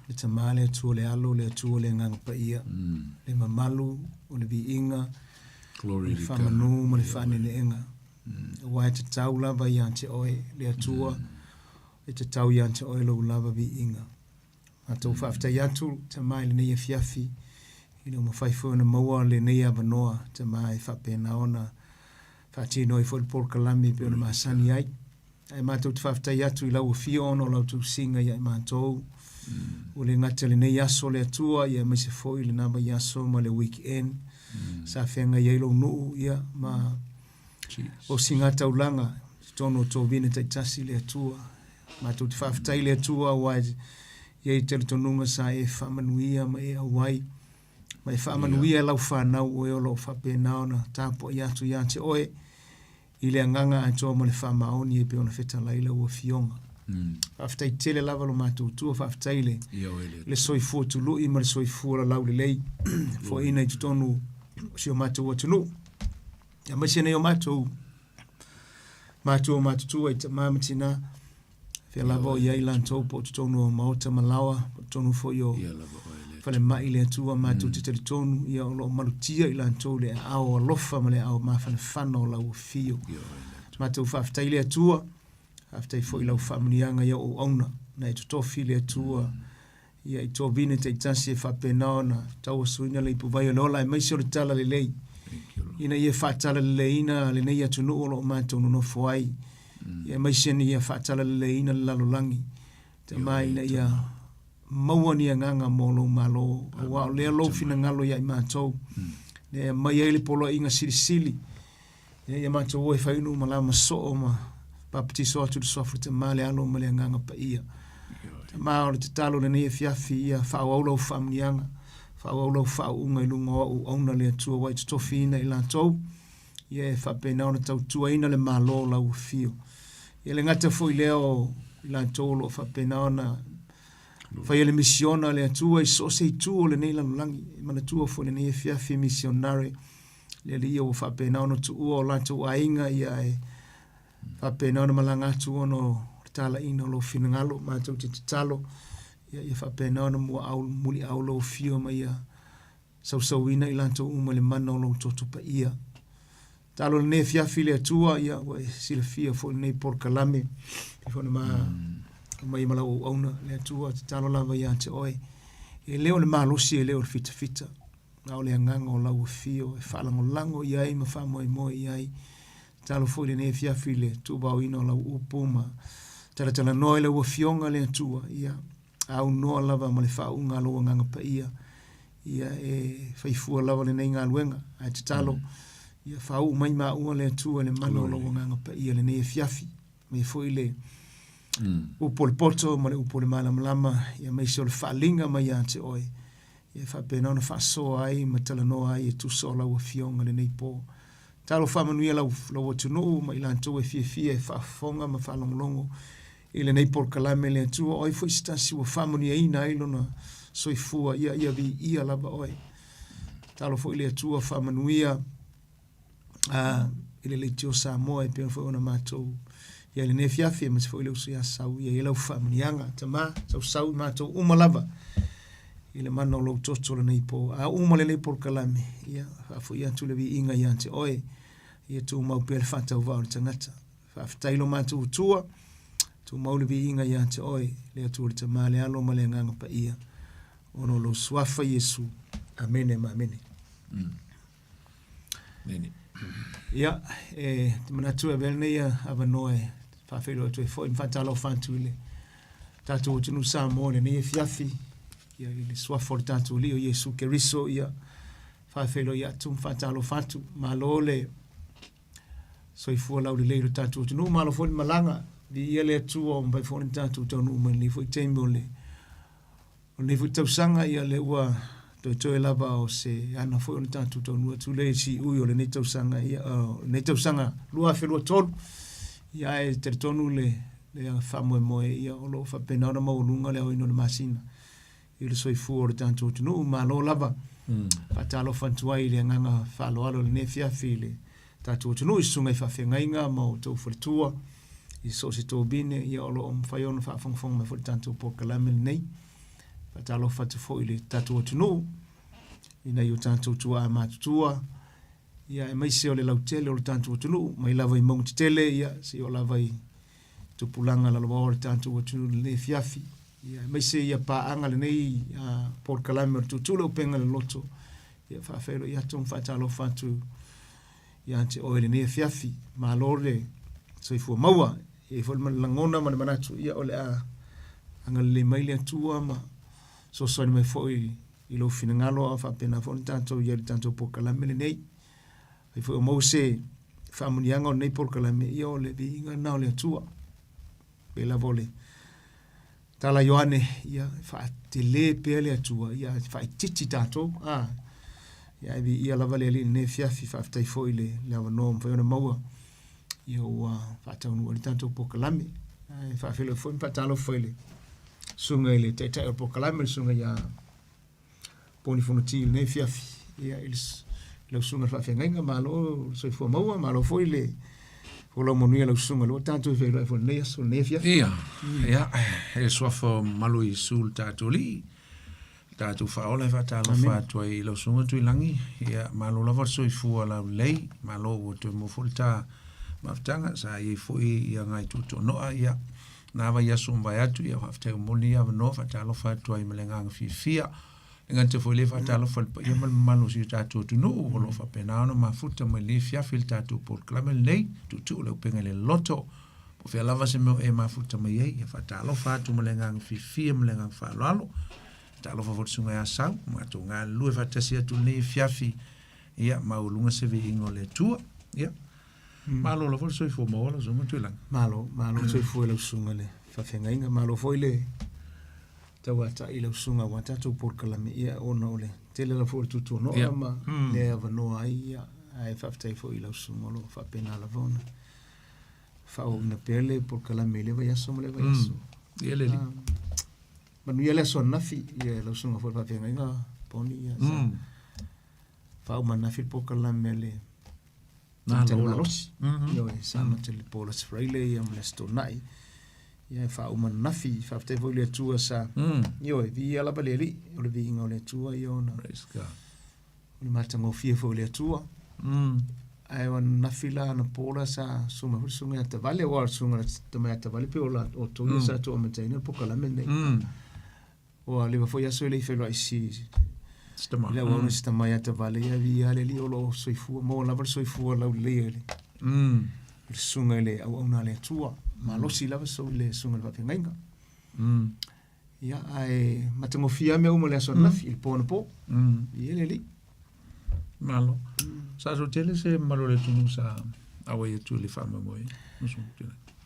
Le Tama, le Atua, le Alo, le Atua, le Agaga Paia, le mamalu o le viiga, o le faamanu ma le faaneeneega. Aua e tatau lava ia te Oe, le Atua, e tatau ia te Oe lou lava viiga. Matou faafetai atu, Tama, i lenei afiafi, ina ua mafai foi ona maua lenei avanoa, Tama, e faapena ona faatino ai foi le polokalame e pei ona masani ai. Ae matou te faafetai atu i lau afio ona o lau tausiga ia i matou. Ua le gata i lenei aso le Atua, ia aemaise foi lena vaiaso ma le weekend. Sa feagai ai lou nuu, ia, ma osiga taulaga i totonu o tovine taitasi le Atua. Matou te faafetai i le Atua aua e i ai talitonuga sa e faamanuia ma e auai ma e faamanuia lau fanau o e o lo o faapena ona tapuai atu ia te oe i le agaga atoa ma le faamaoni e pei ona fetalai lau Afioga. Faafetai tele lava lo matou Atua, faafetai le, le soifua tului ma le soifua lalau lelei foaiina i totonu o si o matou atunuu. Aemaise nei o matou matua matutua i tama ma tina, fea lava o i ai latou po o totonu o maota ma laoa, po o totonu foi o falemai le Atua, matou te talitonu, ia o lo o malutia i latou le aao alofa ma le aao mafanafana o lau afio. Matou faafetai le Atua, faafetai foi i lau faamanuiaga i au auauna, na e totofi le Atua, ia i tovine taitasi e faapena ona tauasuina le ipuvai o le ola aemaise o le talalelei ina ia faatalaleleiina lenei atunuu o lo o matou nonofo ai, ia aemaise ina ia faatalaleleiina le lalolagi. Tama ina ia maua ni agaga mo lou Malo, aua o lea lou finagalo ia i matou, ina ia aumai ai le poloaiga silisili, ina ia matou o e fai unu ma lama soo ma papatiso atu i le suafa o le Tama, le Alo ma le Agaga Paia. Tama, o le tatalo i lenei afiafi, ia faaauau lau faamanuiaga, faaauau lau faauuga i luga o au auauna le Atua ua e totofiina i latou, ia e faapena ona tautuaina le Malo o lau afio. Ia le gata foi lea o i latou o lo o faapena ona faia le misiona a le Atua i so o se itu o lenei lalolagi. E manatua foi lenei afiafi misionare le Alii ua faapena ona tuua o latou aiga ia e faapena ona malaga atu ona o le talaiina o lou finagalo. Matou te tatalo ia, ia faapena ona muaau muliau lou afio ma ia sausauina i latou uma i le mana o lou toto paia. Tatalo lenei afiafi le Atua, ia ua e silafia foi lenei polokalame, pei foi ona ma aumai ma lau auauna le Atua, tatalo lava ia te oe. E le o le malosi, e le o le fitafita, a o le agaga o lau afio e faalagolago i ai ma faamoemoe i ai. Tatalo foi lenei afiafi i le tuuvaoina o lau upu ma talatalanoa i lau afioga le Atua, ia aunoa lava ma le faauuga a lou Agaga Paia, ia e faifua lava lenei galuega. Ae tatalo, ia faauu mai maua le Atua i le mana o lou Agaga Paia lenei afiafi. Aumai foi le upu o le poto ma le upu o le malamalama, ia aemaise o le faaaliga mai ia te oe, ia faapena ona faasoa ai ma talanoa ai e tusa o lau Afioga lenei po. Talo faamanuia lau, lau atunuu ma i latou e fiafia e faafofoga ma faalogologo i lenei polokalame le Atua, o ai foi se tasi ua faamanuiaina ai lona soifua, ia, ia viia lava oe. Talo foi le Atua faamanuia i le Leitio Samoa e pei foi ona matou i ai lenei afiafi, aemaise foi le uso ia Sau, ia i ai lau faamanuiaga. Tama, sausau i matou uma lava i le mana o lou toto lenei po. A uma lenei polokalame, ia faafoi atu le viiga ia te oe, ia tumau pea le faatauvaa o le tagata. Faafetai lo matou Atua, tumau le viiga ia te oe, le Atua le Tama, le Alo ma le Agaga Paia, ona o lou suafa Iesu. Amene ma amene. Nene. Ia, e te manatu e avea lenei avanoa e faafeiloai atu ai foi ma faatalofa atu i le tatou atunuu Samoa i lenei afiafi, ia, i le suafa o le tatou Alii o Iesu Keriso, ia, faafeiloai atu ma faatalofa atu. Malo le soifua laulelei i lo tatou atunuu, malo foi le malaga, viia le Atua ua mafai foi ona tatou taunuu mai i lenei foi taimi o le O lenei foi tausaga, ia lea ua toetoe lava o se ana foi ona tatou taunuu atu lea i siui o lenei tausaga, ia, o lenei tausaga 2023. Ia ae talitonu le, le faamoemoe, ia, o lo o faapena ona maualuga le aoina o le masina i le soifua o le tatou atunuu. Malo lava. Faatalofa atu ai i le agaga faaaloalo i lenei afiafi i le tatou atunuu i susuga i faafeagaiga ma outou faletua i so o se tobine, ia o lo o mafai ona faafogafoga mai foi i le tatou polokalame lenei. Faatalofa atu foi i le tatou atunuu i nai o tatou tuaa matutua, ia aemaise o le lautele o le tatou atunuu, mai lava i mauga tetele, ia seia oo lava i tupulaga lalovaoa o le tatou atunuu i lenei afiafi. Ia aemaise ia paaga lenei polokalame o le Tuutuu le Upega i le Loto, ia faafeiloai atu ma faatalofa atu ia te oe i lenei afiafi. Malo le soifua maua. E i ai foi le lagona ma le manatu, ia o le a agalelei mai le Atua ma fesoasoani mai foi i lou finagalo a faapena foi ona tatou i ai i le tatou polokalame lenei. Afai foi o maua se faamanuiaga o lenei polokalame, ia o le viiga lena o le Atua. Pei lava o le tala a Ioane, ia faatele pea le Atua, ia faaitiiti tatou. A, ia ae viia lava le Alii i lenei afiafi, faafetai foi i le, le avanoa ua mafai ona maua, ia ua faataunuu ai le tatou polokalame. Ae faafeiloai foi ma faatalofa i le susuga i le Taitai o le polokalame, le susuga ia Poni Fonoti i lenei afiafi. Ia, i lau susuga i le faafeagaiga, malo le soifua maua, malo foi le folau manuia lau susuga, lea ua tatou feiloai foi i lenei aso, lenei afiafi. Ia, ia, e suafa o mamalu i Iesu le tatou Alii, le tatou Faaola e faatalofa atu ai i lau susuga Tuilagi, ia, malo lava le soifua laulelei, malo ua toe maua foi le ta mafutaga, sa i ai foi ia ngai tuutuanoa, ia, na vaiaso ua mavae atu, ia faafetai ua maua lenei avanoa, faatalofa atu ai ma le agaga fiafia. E gata foi i lea faatalofa i le paia ma le mamalu o si o tatou atunuu o lo o faapena ona mafuta mai lenei afiafi i le tatou polokalame lenei, Tuutuu le Upega i le Loto. Po o fea lava se mea o e mafuta mai ai, ia faatalofa atu ma le agaga fiafia ma le agaga faaaloalo. Faatalofa foi i le Susuga ia Sau, matou galulue faatasi atu i lenei afiafi, ia maualuga se viiga o le Atua. Ia, Malo lava le soifua maua lau Susuga Tuilagi. Malo, malo le soifua i lau Susuga i le Faafeagaiga, malo foi le tauatai i lau Susuga aua tatou polokalame, ia ona o le tele lava foi o le tuatuanoa ma le avanoa ai, ia, ae faafetai foi i lau Susuga o lo o faapena lava ona faaauauina pea le polokalame i lea vaiaso ma lea vaiaso. Ia le alii. Manuia le aso ananafi, ia lau Susuga foi i le Faafeagaiga Poni, ia, sa faauma ananafi le polokalame a le Tala malosi. Ioe, sa amata i le po o le Aso Faraile ia ma le Aso Toonai. Ia e faauma ananafi, faafetai foi i le Atua sa, ioe, viia lava le Alii, o le viiga o le Atua ia ona Praise God. o le matagofie foi o le Atua. Ae o ananafi la anapo la sa susu mai foi le susuga ia Tavale, aua o le susuga tama ia Tavale pei o la outou ia sa tou amataina le polokalame lenei. Ua leva foi aso e le i feiloai si Si tama. I le auauna si tama ia Tavale, ia viia le Alii o lo o soifua, maua lava le soifua laulelei e le le susuga i le auauna a le Atua. Malosi lava sou le susuga i le faafeagaiga. Ia, ae matagofie lava mea uma i le aso ananafi, i le po anapo. Viia le Alii. Malo. Sa aso tele se mamalu o le atunuu sa auai atu i le faamoemoe.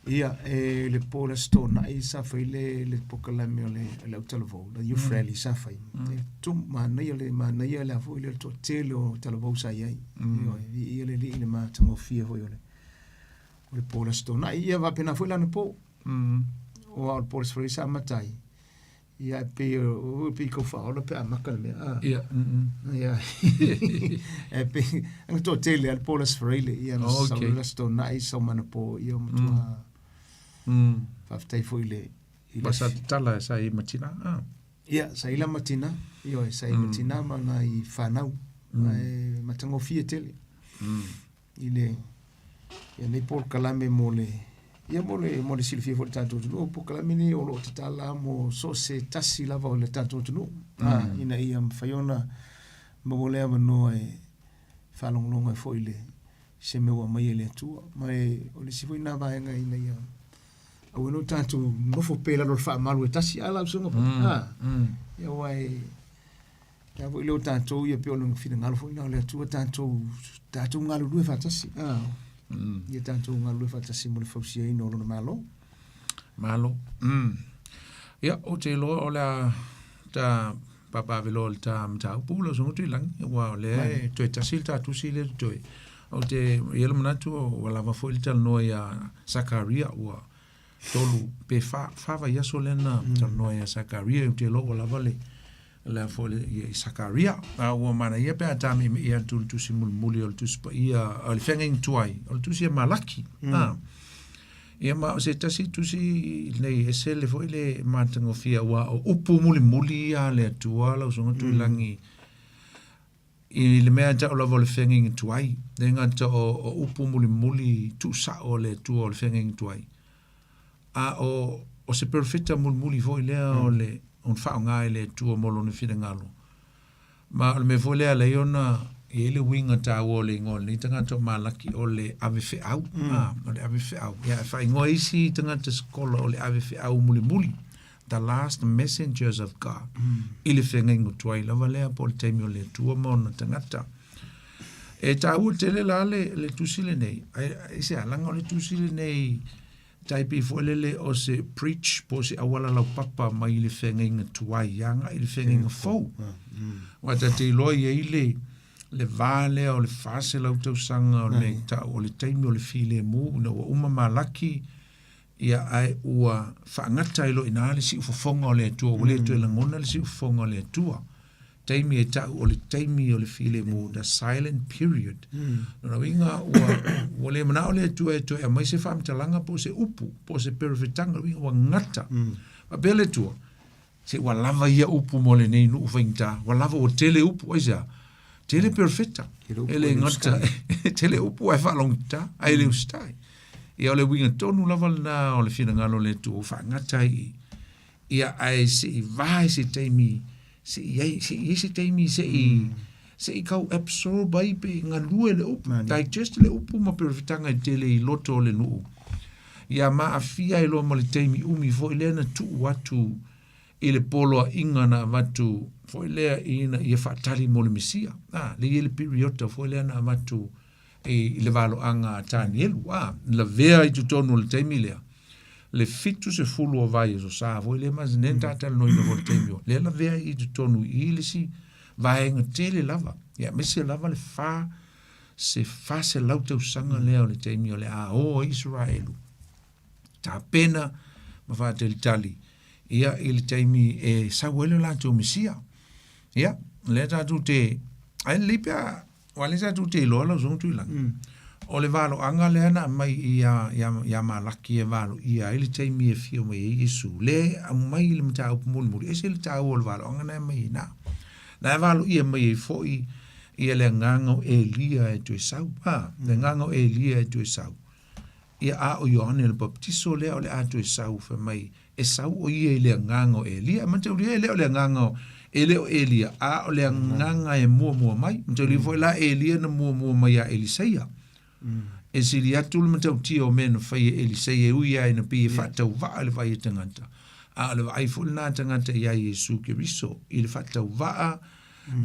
Ia, e le po o le Aso Toonai sa fai le, le polokalame o le, le autalavou, le Youth Rally sa fai. E tumu, manaia le, manaia le a foi le toatele o talavou sa i ai. Ioe, viia le Alii i le matagofie foi o le, o le po o le Aso Toonai. Ia, faapena foi le anapo. Aua o le po o le Aso Faraile sa amata ai, Ia, e pei o, pei kau faaola pe a maka le mea. Ah. Ia. Ia. E pei, anga toatele a le po o le Aso Faraile, ia, na sau le Aso Toonai, sau ma anapo, ia, ua matua. Faafetai foi i le, i le. Sa tatala sa i ma tina. Ah. Ia, sa i la ma tina, ioe, sa i ma tina ma nai fanau. Ae matagofie tele. I le ia nei polokalame mo le ia mo le mo le silafia foi e le tatou atunuu, o polokalame nei o lo o tatala mo so o se tasi lava o le tatou atunuu, ina ia mafai ona maua le avanoa e faalogologo ai foi i le se mea ua aumai e le Atua. Ma e o le isi foi lena vaega ina ia aua ne i o tatou nofo pea i lalo o le faamalu e tasi a lau susuga ia aua e Le a foi lea o tatou ia pei o le finagalo foi lena o le Atua tatou tatou galulue faatasi. Ah. Ia tatou galulue faatasi mo le fausiaina o lona Malo. Malo. Ia, ou te iloa o le a ta papaaveloa i le ta mataupu lau Susuga Tuilagi, aua o lea e toe tasi le ta tusi lea totoe. Ou te i ai le manatu ua lava foi le talanoa ia Sakaria ua tolu pe fa, fa vaiaso lea na talanoa ia Sakaria, ou te iloa ua lava le le a foi le i Sakaria. A ua manaia pe a tāmi'imi'i atu le tusi mulimuli o le Tusi Paia, o le Feagaiga Tuai, o le tusi a Malaki. Ia ma o se tasi tusi lenei e ese le foi le matagofie aua o upu mulimuli ia a le Atua lau Susuga Tuilagi i le mea e tau lava o le feagaiga tuai. Le gata o, o upu mulimuli tuusao a le Atua o le feagaiga tuai. A o, o se perofeta mulimuli foi lea o le o faaaoga e le Atua mo lona finagalo. Ma o le mea foi lea e ala ai ona i ai le uiga taua o le igoa o lenei tagata o Malaki o le ave feau. Mm. Ah, o le ave feau. Ia, e faaigoa isi tagata sekola o le ave feau mulimuli. The last messengers of God. Mm. I le feagaiga tuai lava lea po o le taimi o le Atua ma ona tagata. E taua tele la le, le tusi lenei. Ai, ai se alaga o le tusi lenei Tai pei foi lele o se preach po o se auala laupapa mai le feagaiga tuai agai i le feagaiga fou. Aua ta te iloa i ai le le va lea o le 400 tausaga o le mea tau o le taimi o le filemu ina ua uma Malaki ia ae ua faagata ai loa i ina le siufofoga o le Atua ua le toe lagona le siufofoga o le Atua. Taimi e tau o le taimi o le filemu, the silent period. Mm. Lona uiga ua, ua le manao le Atua e toe aumai se faamatalaga po o se upu, po o se perofetaga, uiga ua gata. Mm. Faapea le Atua, se ua lava ia upu mo lenei nuu faigata, ua lava ua tele upu, aisea? Tele mm. perofeta, e le gata, tele upu ae faalogita, ae le mm. usitai. Ia o le uiga tonu lava lena o le finagalo o le Atua ua faagata ai i Ia, ae se i va i se taimi, se i ai, se i ai se taimi se i, mm. se i kau absorb ai pe galue le upu, Mani. digest le upu ma perofetaga e tele i loto o le nuu. Ia maafia ai loa ma le taimi umi foi lea na tuu atu i le poloaiga na avatu foi lea ina ia faatali mo le Mesia. Ah, le i le periota foi lea na avatu i le valoaga a Tanielu, a, lavea i totonu o le taimi lea, le 70 o vaiaso sa foi lea masani mm. tatalanoaina foi le taimi o, lea lavea i totonu i le isi vaega tele lava, ia aemaise lava le fa, se 400 tausaga lea o le taimi o le a o ai Isaraelu, tapena ma faatalitali ia i le taimi e sau ai le latou Mesia. Ia, lea tatou te, ai lelei pe a Aua lea sa tou te iloa lau Susuga Tuilagi, mm. o le valoaga lea na aumai ia, ia, ia Malaki e valoia ai le taimi e fio mai ai Iesu, le aumai le mataupu mulimuli, ese le taua o le valoaga na e aumai i ina. Na e valoia mai ai foi ia le agaga o Elia e toe sau. Ah, le agaga o Elia e toe sau. Ia a o Ioane le Baptiso lea o le a toe sau fai mai e sau o ia i le agaga o Elia. E mataulia e le o le agaga o e le o Elia, a o le agaga e muamua mai. Mataulia foi la Elia na muamua mai ia Eliseia. E sili atu le matautia o mea na fai e Eliseia e ui lava ina pei e faatauvaa i le vaai a tagata. A o le vaai foi lena a tagata iā Iesu Keriso i le faatauvaa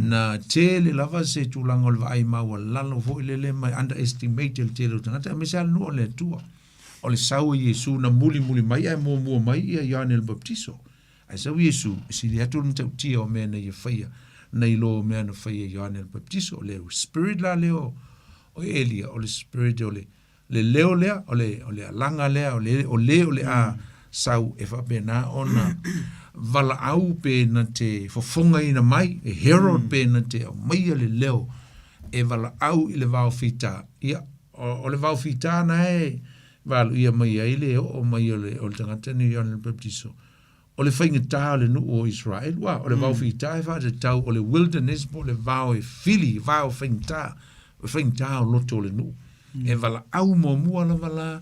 Na tele lava se tulaga o le vaai maualalo foi lele ma underestimate le tele o tagata, aemaise lava le nuu o le Atua. O le sau o Iesu na mulimuli mai ae muamua mai ia Ioane le Baptiso. Ae sau Iesu, e sili atu le matautia o mea na ia faia, nai lo mea na faia e Ioane le Baptiso. O le spirit la lea o Elia, o le spirit o le le leo lea, o le, o le alaga lea, o le, o le o le a sau e faapena ona valaau pe na te fofogaina mai, e herald mm. pe na te aumaia le leo e valaau i le vao fita. Ia, o, o le vao fita na e valuia mai ai le oo mai o le, o le tagata ni Ioane le Baptiso. O le faigata o le nuu o Israel, ua, o le vao fita e faatatau o le wilderness po o le vao e fili, vao faigata, o faigata o loto o le nuu. E valaau muamua lava la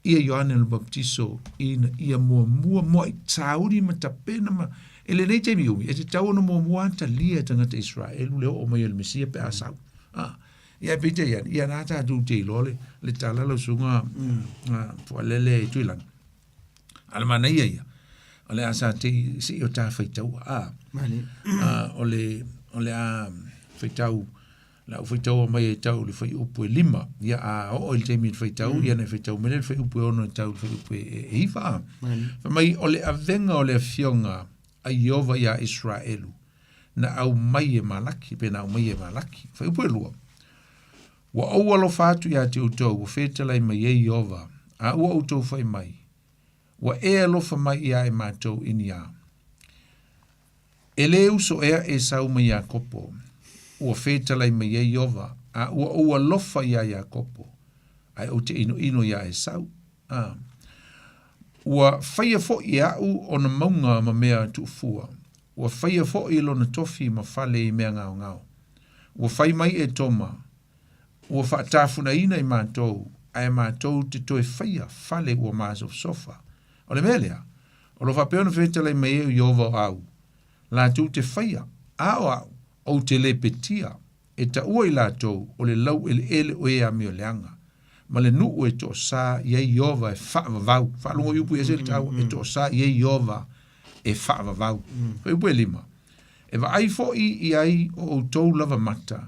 ia Ioane le Baptiso ina ia muamua muai sauni ma tapena ma i lenei taimi umi, e tatau ona muamua lava talia e tagata Israelu le oo mai o le Mesia pe a sau. Ah, ia peitai ane, ia na tatou te iloa le, le tala lau susuga mm. Fualele Tuilagi. A le manaia ia, o le a sa te i se i o tā faitaua. A, Mani. a, o le, o le a faitau, la u faitaua mai e tau le faiupu e lima. Ia, a oo i le taimi i le faitau, mm. ia na faitau mai le faiupu e ono e tau le faiupu e, e, e iva. A. Mani. Fai mai, o le avega o le afioga a Iova iā Israelu, na aumai e Malaki, pe na aumai e Malaki. Faiupu e lua. Ua ou alofa atu iā te outou ua fetalai mai ai Ieova, a ua outou fai mai, Ua e alofa mai iā e matou i ni a? E lē uso ea Esau ma Iakopo, ua fetalai mai ai Ieova, a ua ou alofa iā Iakopo, ae ou te inoino iā Esau? A. Ua faia foi e a'u ona mauga ma mea tuufua, ua faia foi lona tofi ma fale i mea gaogao. Ua fai mai Etoma, Ua faatafunaina i matou, ae matou te toe faia fale ua masofasofa. O le mea lea, o lo faapea ona fetalai mai ai o Ieova o au, latou te faia, a o a'u, ou te le petia, e taua i latou o le laueleele o e amioleaga, ma le nuu e toosā i ai Ieova e faavavau. Faalogo i upu i ese le taua, e toosā i ai Ieova e faavavau. Fuaiupu e lima, E vaai foi i ai o outou lava mata,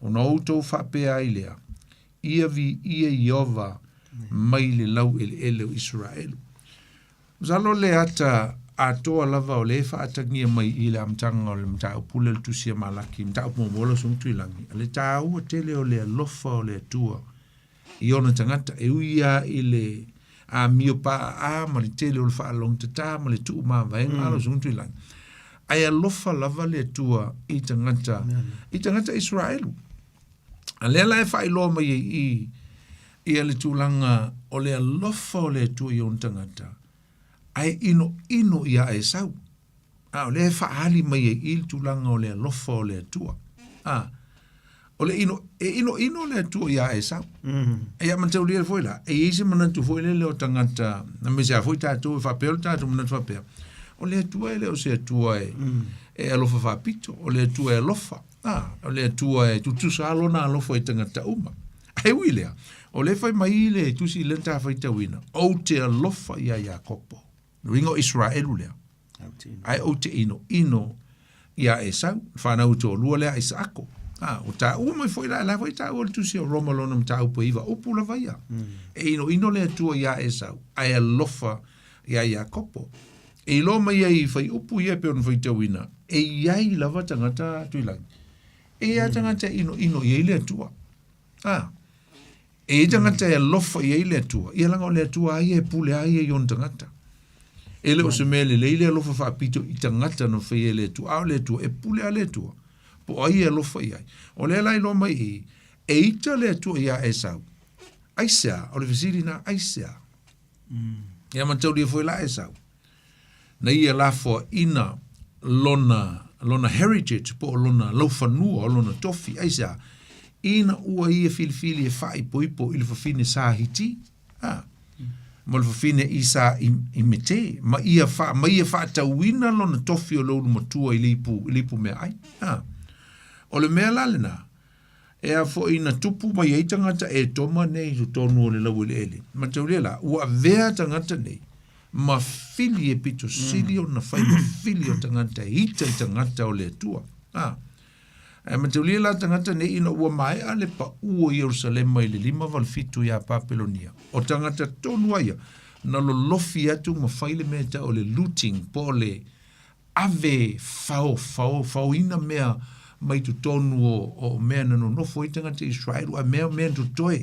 ona outou faapea ai lea, Ia viia Ieova mai le laueleele o Iseraelu. Masalo le ata atoa lava o lea e faatagia mai i le amataga o le mataupu lea o le Tusi a Malaki, mataupu muamua lau Susuga Tuilagi, le taua tele o le alofa o le Atua i ona tagata, e ui lava i le amio paaa ma le tele o le faalogotatā ma le tuu mavaega a lau Susuga Tuilagi, ae alofa lava le Atua i tagata, i tagata Iseraelu. A lea la e faailoa mai ai i ia le tulaga o le alofa o le Atua i ona tagata, ae inoino iā Esau. A o lea e faaali mai ai i le tulaga o le alofa o le Atua. A, o le ino, e inoino le Atua iā Esau. Ia mataulia foi la, e i ai se manatu foi lele o tagata, aemaise lava foi tatou e faapea o le tatou manatu faapea, o le Atua e le o se Atua e, e alofa faapito, o le Atua e alofa. A, o le Atua e tutusa lava lona alofa i tagata uma. Ae ui lea, o lea e fai mai le tusi lea na ta faitauina, ou te alofa iā Iakopo. Le uiga o Iseraelu lea. Ae ou te inoino iā Esau, le fanau toalua lea a Isaako. A, ua taua mai foi la, la foi e taua le tusi o Roma lona mataupu e iva upu lava ia. E inoino le Atua iā Esau, ae alofa iā Iakopo. E iloa mai ai i fuaiupu ia e pei ona faitauina, e i ai lava tagata Tuilagi. E i ai tagata e inoino i ai le Atua. A, e i ai tagata e alofa i ai le Atua. Ia leaga o le Atua lava ia e pule lava ia i ona tagata. E le o se mea lelei le alofa faapito i tagata na faia e le Atua, a o le Atua, e pule lava le Atua. Po o ai e alofa i ai. O lea la e iloa mai i i, e ita le Atua iā Esau. Aisea? O le fesili lena, aisea? Ia mataulia foi la Esau, na ia lafoaina lona, lona heritage po o lona laufanua o lona tofi, aisea? Ina ua ia filifili e faaipoipo i le fafine sa Hiti, a, ma le fafine i sa i, i Mete, ma ia, fa, ma ia faatauina lona tofi o le ulumatua i le ipu, i le ipu meaai. A. O le mea la lena, E a foi na tupu mai ai tagata Etoma nei i totonu o le laueleele? Mataulia la, ua avea tagata nei ma fili e pito sili ona fai ma fili o tagata e ita i tagata o le Atua. A, ae mataulia la tagata nei ina ua maea le paʻu o Ierusalema i le 587 iā Papelonia, o tagata tonu a ia na lolofi atu ma fai le mea e tau o le looting po o le ave fao, fao, faoina mea mai totonu o, o mea na nonofo ai tagata Israel, a mea, mea na totoe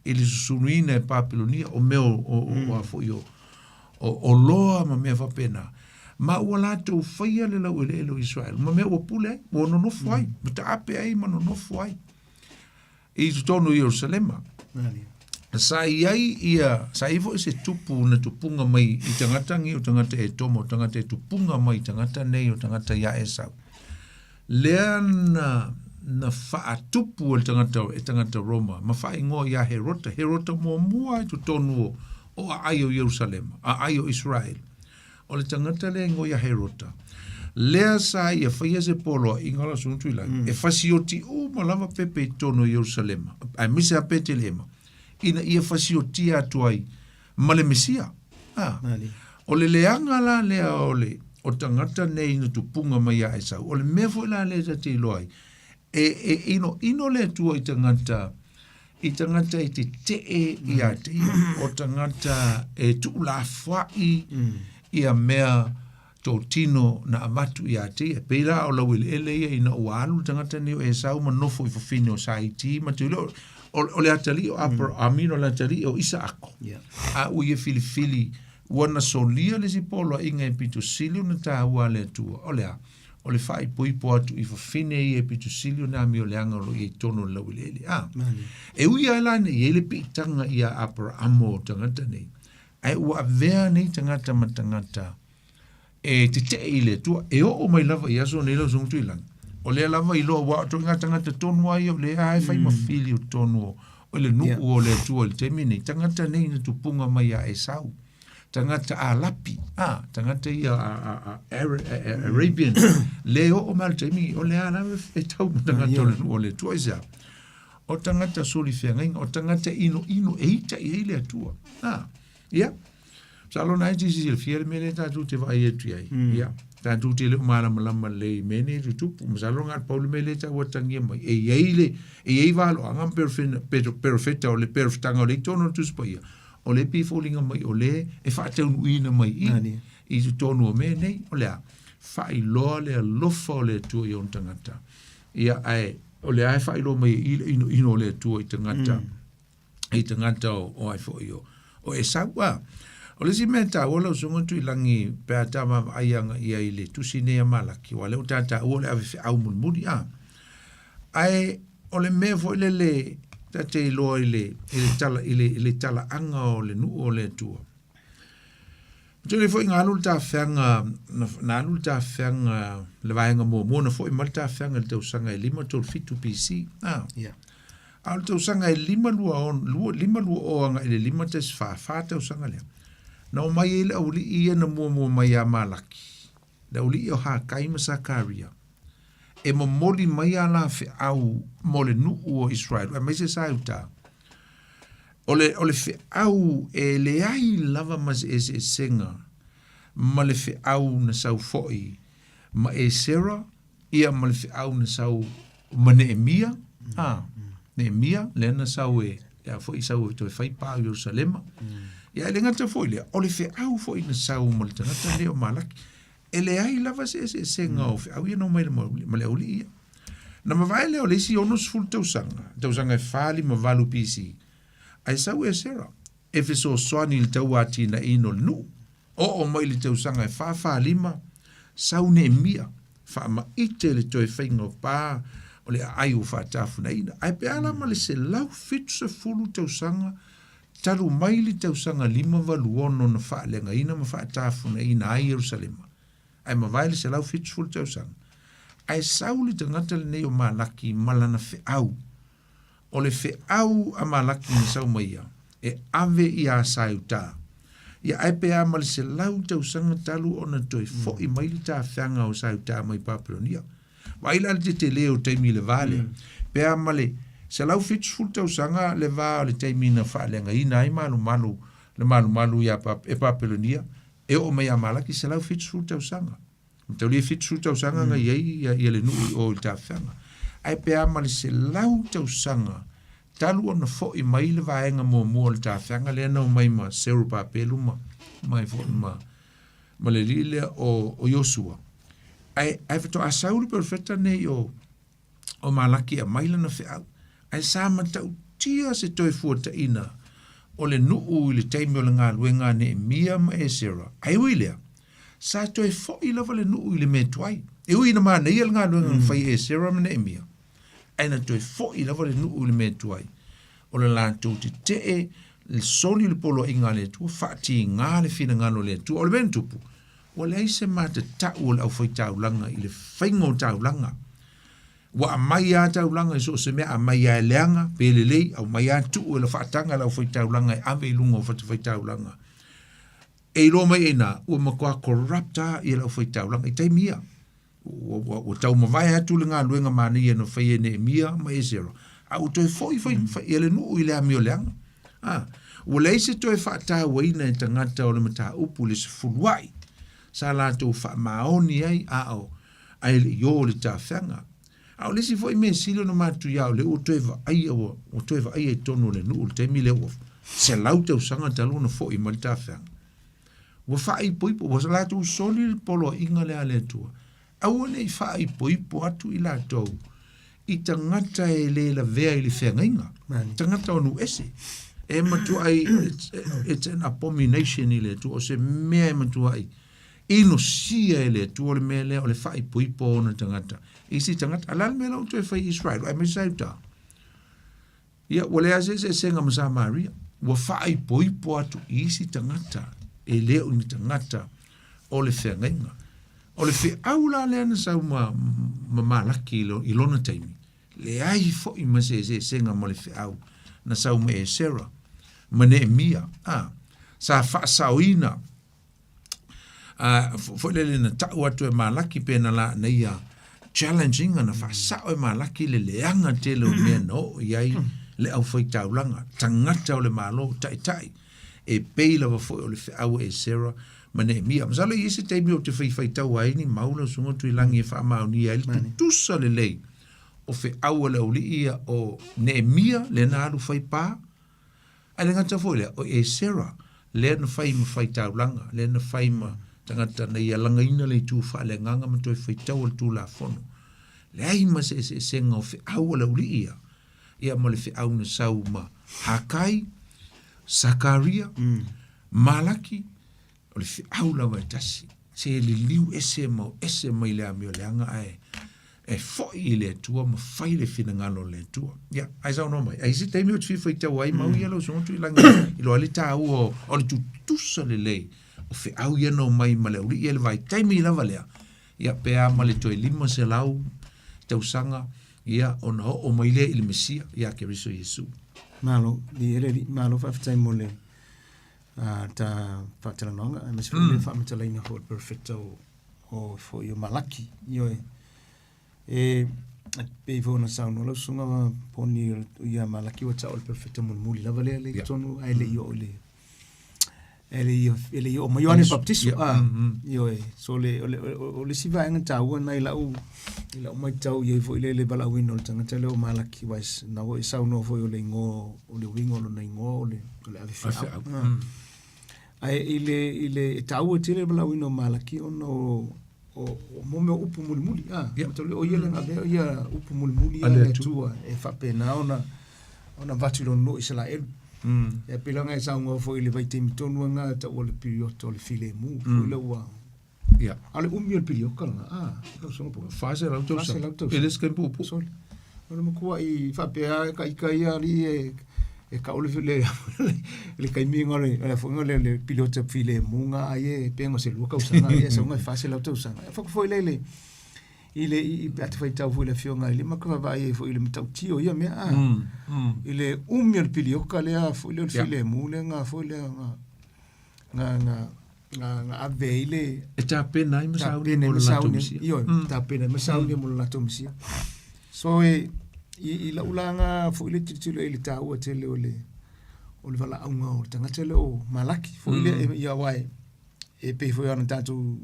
i le susunuina e Papelonia, o mea o, o, o, o a foi o, o, o loa ma mea faapena. Ma ua latou faia le laueleele o Israel, ma mea ua pule ai, ua nonofo ai, ma taape ai ma nonofo ai. I totonu o Ierusalema. Sa i ai ia, sa i ai foi se tupu na tupunga mai i tagata nei, o tagata Etoma, o tagata e tupunga mai i tagata nei, o tagata ia Esau. Lea na, na faatupu e le tagata, e tagata Roma, ma faaigoa ia Herota, Herota muamua i totonu o, o aai o Ierusalema, aai o Israel. O le tagata lea igoa ia Herota, lea sa ia faia se poloaiga o la Susuga Tuilagi, e fasioti uma lava pepe i totonu o Ierusalema, aemaise lava Petelehema, ina ia fasiotia atu ai ma le Mesia. A, o le leaga la lea o le o tagata nei na tupuga mai ia Esau, o le mea foi la lea ta te iloa ai, e, e inoino le Atua i tagata i tagata e tetee ia te ia, o tagata e tuulafoai ia mea totino na avatu ia te ia. Pei la o laueleele ia ina ua alu le tagata nei o Esau ma nofo i fafine o Saiti ma te o, o le atalii o Abraham, o le atalii o Isaako. A ua ia filifili, ua na solia le isi poloaiga e pito sili ona taua a le Atua. O le a? O le faaipoipo atu i fafine ia e pito sili ona amioleaga o lo o i ai i totonu o le laueleele. A, e ui lava la ina i ai le piitaga iā Aperaamo o tagata nei, Ae ua avea nei tagata ma tagata e tetee i le Atua, e oo mai lava i aso nei lau Susuga Tuilagi. O lea lava iloa aua o ituaiga tagata tonu lava ia o lea lava e fai ma fili o totonu o le nuu o le Atua i le taimi nei, tagata nei na tupuga mai ia Esau, tagata Alapi, a, tagata ia a, a, a, Arabian, le oo mai le taimi, o lea lava e tau ma tagata o le nuu o le Atua. Aisea? O tagata solifeagaiga, o tagata inoino e ita i ai le Atua. A, ia, Masalo na e te silafia le mea lea tatou te vaai atu i ai. Ia, tatou te le o malamalama lelei i mea nei e tutupu. Masalo na o le pau le mea lea e tau atagia mai. E i ai le, e i ai valoaga ma perofena, perofeta o le perofetaga o lea i totonu o le Tusi Paia, o lea e pei e foliga mai o lea e faataunuuina mai i i, i totonu o mea nei. O le a? Faailoa le alofa o le Atua i ona tagata. Ia, ae o lea e faailoa mai i i le inoino o le Atua i tagata. I tagata o, o ai foi o, o Esau. A, o le isi mea taua lau Susuga Tuilagi pe a ta vaavaai agai i ai i le tusi nei a Malaki, aua o lea ua ta taua le ave feau mulimuli, a. Ae o le mea foi lele ta te iloa i le, i le tala, i le, i le talaaga o le nuu o le Atua. Tele foi na alu le tafeaga, na alu le tafeaga le vaega muamua na foi mai le tafeaga i le tausaga e 537 BC. Ah. Yeah. A o le tausaga e 526, 520 agai i le 514, fa tausaga lea. Na omai ai le aualii ia na muamua mai ia Malaki, le aualii o Hakai ma Sakaria, e momoli mai a la feau mo le nuu o Israel, aemaise sa i uta. O le, o le feau e leai lava ma se eseesega ma le feau na sau foi ma Esera, ia ma le feau na sau ma Neemia, a, Neemia, lea na sau e, lea foi sau e toe fai pa o Ierusalema. Ia, e le gata foi lea, o le feau foi na sau ma le tagata lea o Malaki. E leai lava se eseesega o feau ia na omai ma le aualii ia. Na mavae lea o le isi 60 tausaga, tausaga e 458 BC, ae sau Esera e fesoasoani i le tauatinaeina o le nuu. Oo mai i le tausaga e 445, sau Neemia, faamaite le toe faiga o pa o le aai ua faatafunaina. Ae pe a la ma le 170 tausaga talu mai le tausaga 586 na faaleagaina ma faatafunaina ai Ierusalema, ae mavae le 170 tausaga, ae sau le tagata lenei o Malaki ma lana feau. O le feau a Malaki na sau mai ia, e ave iā Saeutā. Ia ae pe a ma le 100 tausaga talu ona toe fo'i mai le tafeaga o Saeutā mai Papelonia. Vaai la le tetele o taimi i le va lea. Pe a ma le 170 tausaga le va o le taimi na faaleagaina ai malumalu le malumalu iā e Papelonia, e oo mai ia Malaki 170 tausaga. Mataulia e 70 tausaga na i ai ia, ia le nuu i o i le tafeaga. Ae pe a ma le 100 tausaga talu ona fo'i mai le vaega muamua o le tafeaga lea na omai ma Serubabelu ma, ma, foi ma, ma le alii lea o, o Iosua. Ae, ae faatoa sau le perofeta nei o, o Malaki e aumai lana feau, ae sa matautia se toe fuataina o le nuu i le taimi o le galuega a Neemia ma Esera. Ae ui i lea, sa toe foi lava le nuu i le mea tuai. E ui ina manaia le galuega na fai e Esera ma Neemia, ae na toe foi lava le nuu i le mea tuai. O le latou tetee, le soli le poloaiga a le Atua, faatiga le finagalo o le Atua. O le mea na tupu, Ua leai se matatau o le aufaitaulaga i le faiga o taulaga. Ua aumai lava taulaga i so o se mea, aumai lava e leaga pe lelei, aumai lava tuu e le faataga e le aufaitaulaga e ave i luga o fatafaitaulaga. E iloa mai ai i ina, ua matua corrupt lava le aufaitaulaga i taimi ia. Ua, ua, ua taumavae atu le galuega manaia na faia e Neemia ma Esera, a ua toe foi fai, mm. fai, le nuu i le amio leaga. Ah, ua leai se toe faatauaina e tagata o le mataupu le sefuluai sa latou faamaoni ai a o ae le i o le tafeaga. A o le isi foi mea sili ona matuia o lea ua toe vaaia, ua, ua toe vaaia i totonu o le nuu le taimi lea ua 100 tausaga talu ona foi mai le tafeaga. Ua faaipoipo, ua latou soli le poloaiga lea a le Atua. Aua ne i faaipoipo atu i latou i tagata e le lavea i le feagaiga, tagata o nuu ese. E matuai, it's an abomination i le Atua, o se mea e matuai inosia e le Atua le mea lea o le faaipoipo o ona tagata. Isi tagata, a le a le mea la ua toe fai i Israel, aemaise sa Iuta? Ia, ua leai se eseesega ma Samaria. Ua faaipoipo atu i isi tagata e le o ni tagata o le feagaiga. O le feau la lea na sau ma, ma Malaki i, lo, i lona taimi, leai foi ma se eseesega ma le feau na sau ma Esera ma Neemia, a, sa faasaoina foi lele na ta'u atu e Malaki pe na la na ia challenge ina na faasa'o e Malaki le leaga tele o mea na oo i ai le aufaitaulaga tagata o le Malo ta'ita'i e pei lava foi o le feau a Esera ma Neemia. Masalo e i ai se taimi ou te faifaitau ai ni mau lau Susuga Tuilagi e faamaonia ai le tutusa lelei o feau a le auli'i ia o Neemia lea na alu fai pa Ae le gata foi i lea, o Esera, lea na fai ma faitaulaga, lea na fai ma tagata na ia lagaina le itu faaleagaga ma toe faitaua le Tulafono. Leai ma se eseesega o feau a le auli'i ia, ia ma le feau na sau ma Hakai, Sakaria, Malaki, o le feau lava e tasi, se liliu ese ma o ese mai le amio leaga ae e foi i le Atua ma fai le finagalo o le Atua. Ia, ae saunoa mai, ai se taimi ou te fia faitau ai mau ia lau susuga Tuilagi i loa ai le taua o le tutusa lelei o feau ia na omai ma le auli'i i le vaitaimi lava lea, ia pe a ma le toe 500 tausaga ia ona oo mai lea i le Mesia ia Keriso Iesu. Malo, i ele alii, malo faafetai mo le ta faatalanoaga aemaise foi le faamatalaina foi o le perofeta o o foi o Malaki. Ioe. E pei foi ona saunoa lau susuga Poni ia Malaki ua ta'u o le perofeta mulimuli lava lea le i totonu ae le i oo i le e le i oo mai Ioane Baptiso. Ioe. So le o le o le isi vaega taua na i lau matau i ai foi le le valaauina o le tagata lea o Malaki aua na ua e saunoa foi o le igoa o le uiga o lona igoa o le ave feau. Ae i le i le e taua tele le valaauina o Malaki ona o o mo mea o upu mulimuli a mataulia o ia le avea ia upu mulimuli a le Atua e faapena ona ona avatu i lona nuu o Isaraelu. Ia pei lava ona e saunoa foi i le vaitaimi tonu lena e taua o le piriota o le filemu foi lea ua Ia. A o le umi o le pilioka lena, a, lau susuga po. 400 tausaga. 400 tausaga. E le se taimi puupuu. Sole. O le matua'i faapea ka ika ia alii e e kau le le le taimi nga le le foi le le piliota filemu nga ai e pe ngo se lua tausaga e sau nga 400 tausaga. E fako foi le le i le i pe ate faitau foi le afioga i le maka vaavaai ai foi i le matautia o ia mea a. I le umi o le pilioka lea foi le o le filemu lea nga foi lea nga nga nga nga nga ave ai le E tapena ai ma sauni mo le latou Mesia. Ioe, tapena ai ma sauni mo le latou Mesia. So e i, i lau laga foi le tilotilo i le taua tele o le o le valaauga o le tagata lea o Malaki foi lea ia aua e e pei foi ona tatou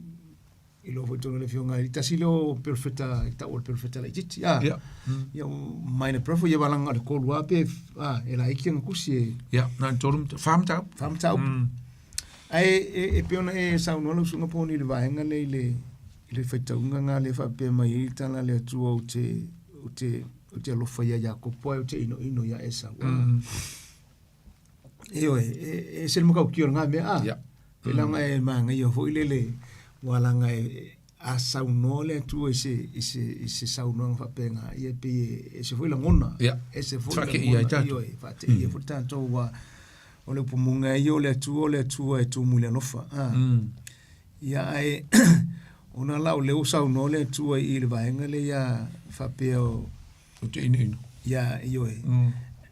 iloa foi tonu le afioga i tasi lea o perofeta i ta'u o le perofeta laitiiti a ia minor prophet ia valaga o le tolu lava pe a e laiti ana tusi e Ia, na o le tolu, fa mataupu. Fa mataupu. Ae e pei ona e saunoa lau susuga Poni i le vaega lea i le i le faitauga na lea e faapea mai ai le tala a le Atua ou te ou te ou te alofa ia Iakopo ae ou te inoino ia Esau. Ioe, e ese le matautia o lena mea, a. Ia. Pei la ona e manaia foi lele, ua laga e, a saunoa le Atua i se, i se, i se saunoaga faapena, ia e pei e ese foi lagona. Ia. Ese foi Faateia ai tatou. Ioe, faateia foi tatou, aua o le upu moni ia o le Atua, o le Atua e tumu i le alofa, a. Ia, ae ona la o lea ua saunoa le Atua i le vaega lea ia faapea o, Ou te inoino. Ia, ioe.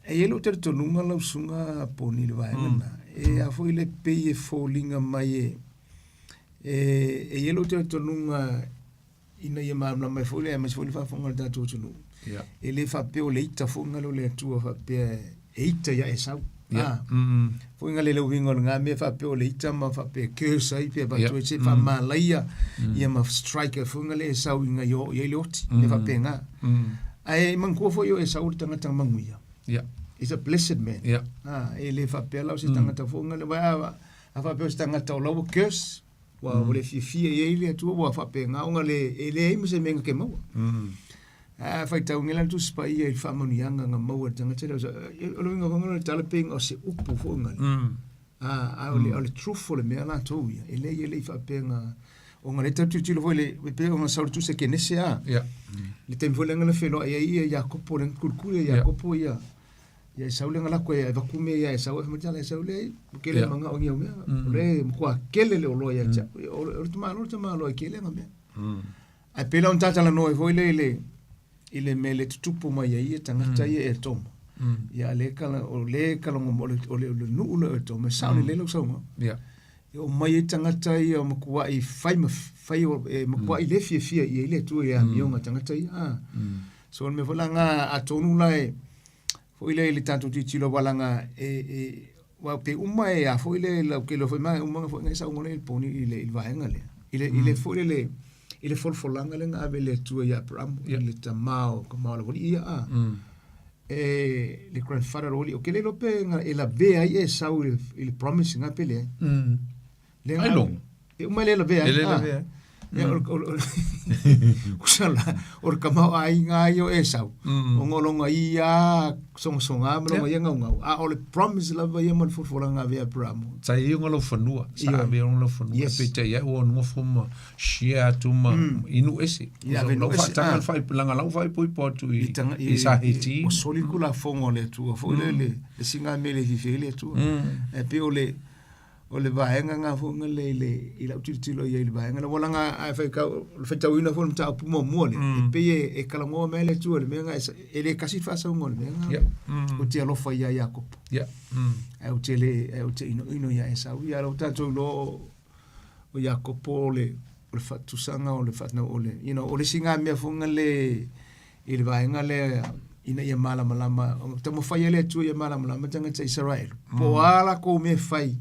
E i ai lou talitonuga lau susuga Poni i le vaega lena. E a foi le pei e foliga mai e, e, e i ai lou talitonuga ina ia malamalama ai foi le, aemaise foi le faafofoga a le tatou atunuu. Ia. E le faapea o le ita foi lea o le Atua faapea e ita ia Esau. Ia. Ah. Foi nga le le uiga o lena mea faapea o le ita ma faapea curse ai pe avatu ai se faamalaia ia ma strike ai foi nga le Esau ina ia oo i ai le oti. Mea faapena. Ae manatua foi o Esau o le tagata manuia. Ia. He's a blessed man. Ia. Ah, e le faapea la o se tagata foi nga le a a faapea o se tagata o la ua curse ua ua le fiafia i ai le Atua ua faapena ona le e leai ma se mea na te maua. A faitau nei la le Tusi Paia i le faamanuiaga na maua e le tagata lea, o le uiga foi lena o le tala pei o se upu foi lena. A, a o le, o le truth o le mea latou ia, e leai e le i faapea na, ona lea tatou tilotilo foi i le, e pei ona sau le Tusi a Kenese a, le taimi foi lea na feiloai ai ia Iakopo, lea na tulikuli e Iakopo ia, Ia Esau le galako e vaku me ia Esau e matala Esau le ke le manga o ngia mea. O le mkua kele le oloa ia tia. O le tamalo le tamalo e kele nga mea. Ai pela on tatala no e foi le le i le mea le tutupu mai ai ia tagata ia e toma. Ia le kala o le kala o le o le nuu le o toma sa le le sauga. Ia. E o mai ai tagata ia o makuai fai ma fai o e makuai le fiafia i ai le Atua i le amioga a tagata ia. Ah. So o le mea foi la lena atonu la e foi lea i le tatou tilotilo aua leaga e e aua pe uma e a foi le lau ke iloa foi ma uma foi ngai saunoa lea i le poni i le i le vaega lea. I le i le foi lele i le folafolaga lea na ave e le Atua ia Aperamo i le tama o kama o le aualii ia a. E le grandfather o le aualii ou te le iloa pe e lavea ai Esau i le i le promise na pe leai. Lea na ave. E uma e le lavea ai. E le lavea ai. Ia, o, o, o, kusa la, o le tamaoaiga ia o Esau, ona o lona ia sogasoga ma lona ia gaugau, a o le promise lava ia ma le folafolaga ave ia Aperamo. Sa i ai ona lou fanua, sa ave ona lou fanua, Yes. peitai ai ua nofo ma share atu ma i nuu ese. Ia, ave i Lau nuu ese, faataga ah. le faaipo, leaga lau faaipoipo atu i, I tanga, i Sahiti. Ua soli le Tulafono a le Atua foi lele, le siga mea e le fiafia ai le Atua. Ae pei o le, O le vaega lena foi na le i le i lau tilotilo i ai i le vaega lea. Ua laga a e faitau, o le faitauina foi o le mataupu muamua lea, e pei e, e talanoa mai le Atua i le mea lena, e le tasi le faasauga o le mea lena. Yeah. Ou te alofa iā Iakopo. Yeah. Ae ou te le, ae ou te inoino iā Esau. Ia lea ua tatou iloa o, o Iakopo o le, o le faatusaga o le faatau o le, you know, o le isi lena mea foi na le i le vaega lea ina ia malamalama, taumafai ai le Atua ia malamalama tagata Isaraelu, po o a lakou mea e fai,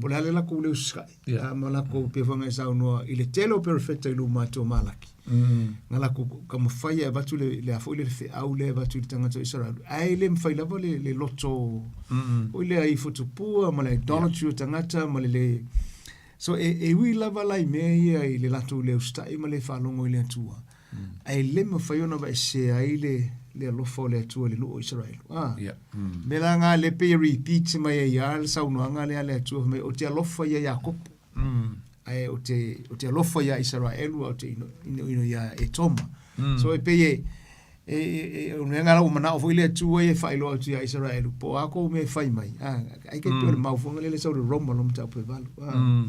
po o le a le lakou le usitai, Yeah. a ma lakou pei foi ona e saunoa i le tele o perofeta i luma atu o Malaki, na lakou taumafai e avatu le, le a foi le feau lea e avatu i le tagata o Isaraelu, ae le mafai lava le, le loto foi lea i fotupua ma le idolatry o tagata ma le le So e, e ui lava la i mea ia i le latou le usitai ma le faalogo i le Atua, Ae le mafai ona aveesea ai le, le alofa o le Atua i le nuu o Isaraelu. Ah. Yeah. Mea la nga le pei e repeat mai ai lava le saunoaga lea a le Atua fai mai, ou te alofa ia Iakopo. Ae ou te, ou te alofa ia Isaraelu, ae ou te ino, inoino ia Etoma. So e pei e, e, e, e, o le mea la ua manao foi le Atua ia e faailoa atu ia Isaraelu, po o a kou mea e fai mai. Ah, ai ke pei o le mau foi lea le sau le Roma lo mataupu e valu. Ah.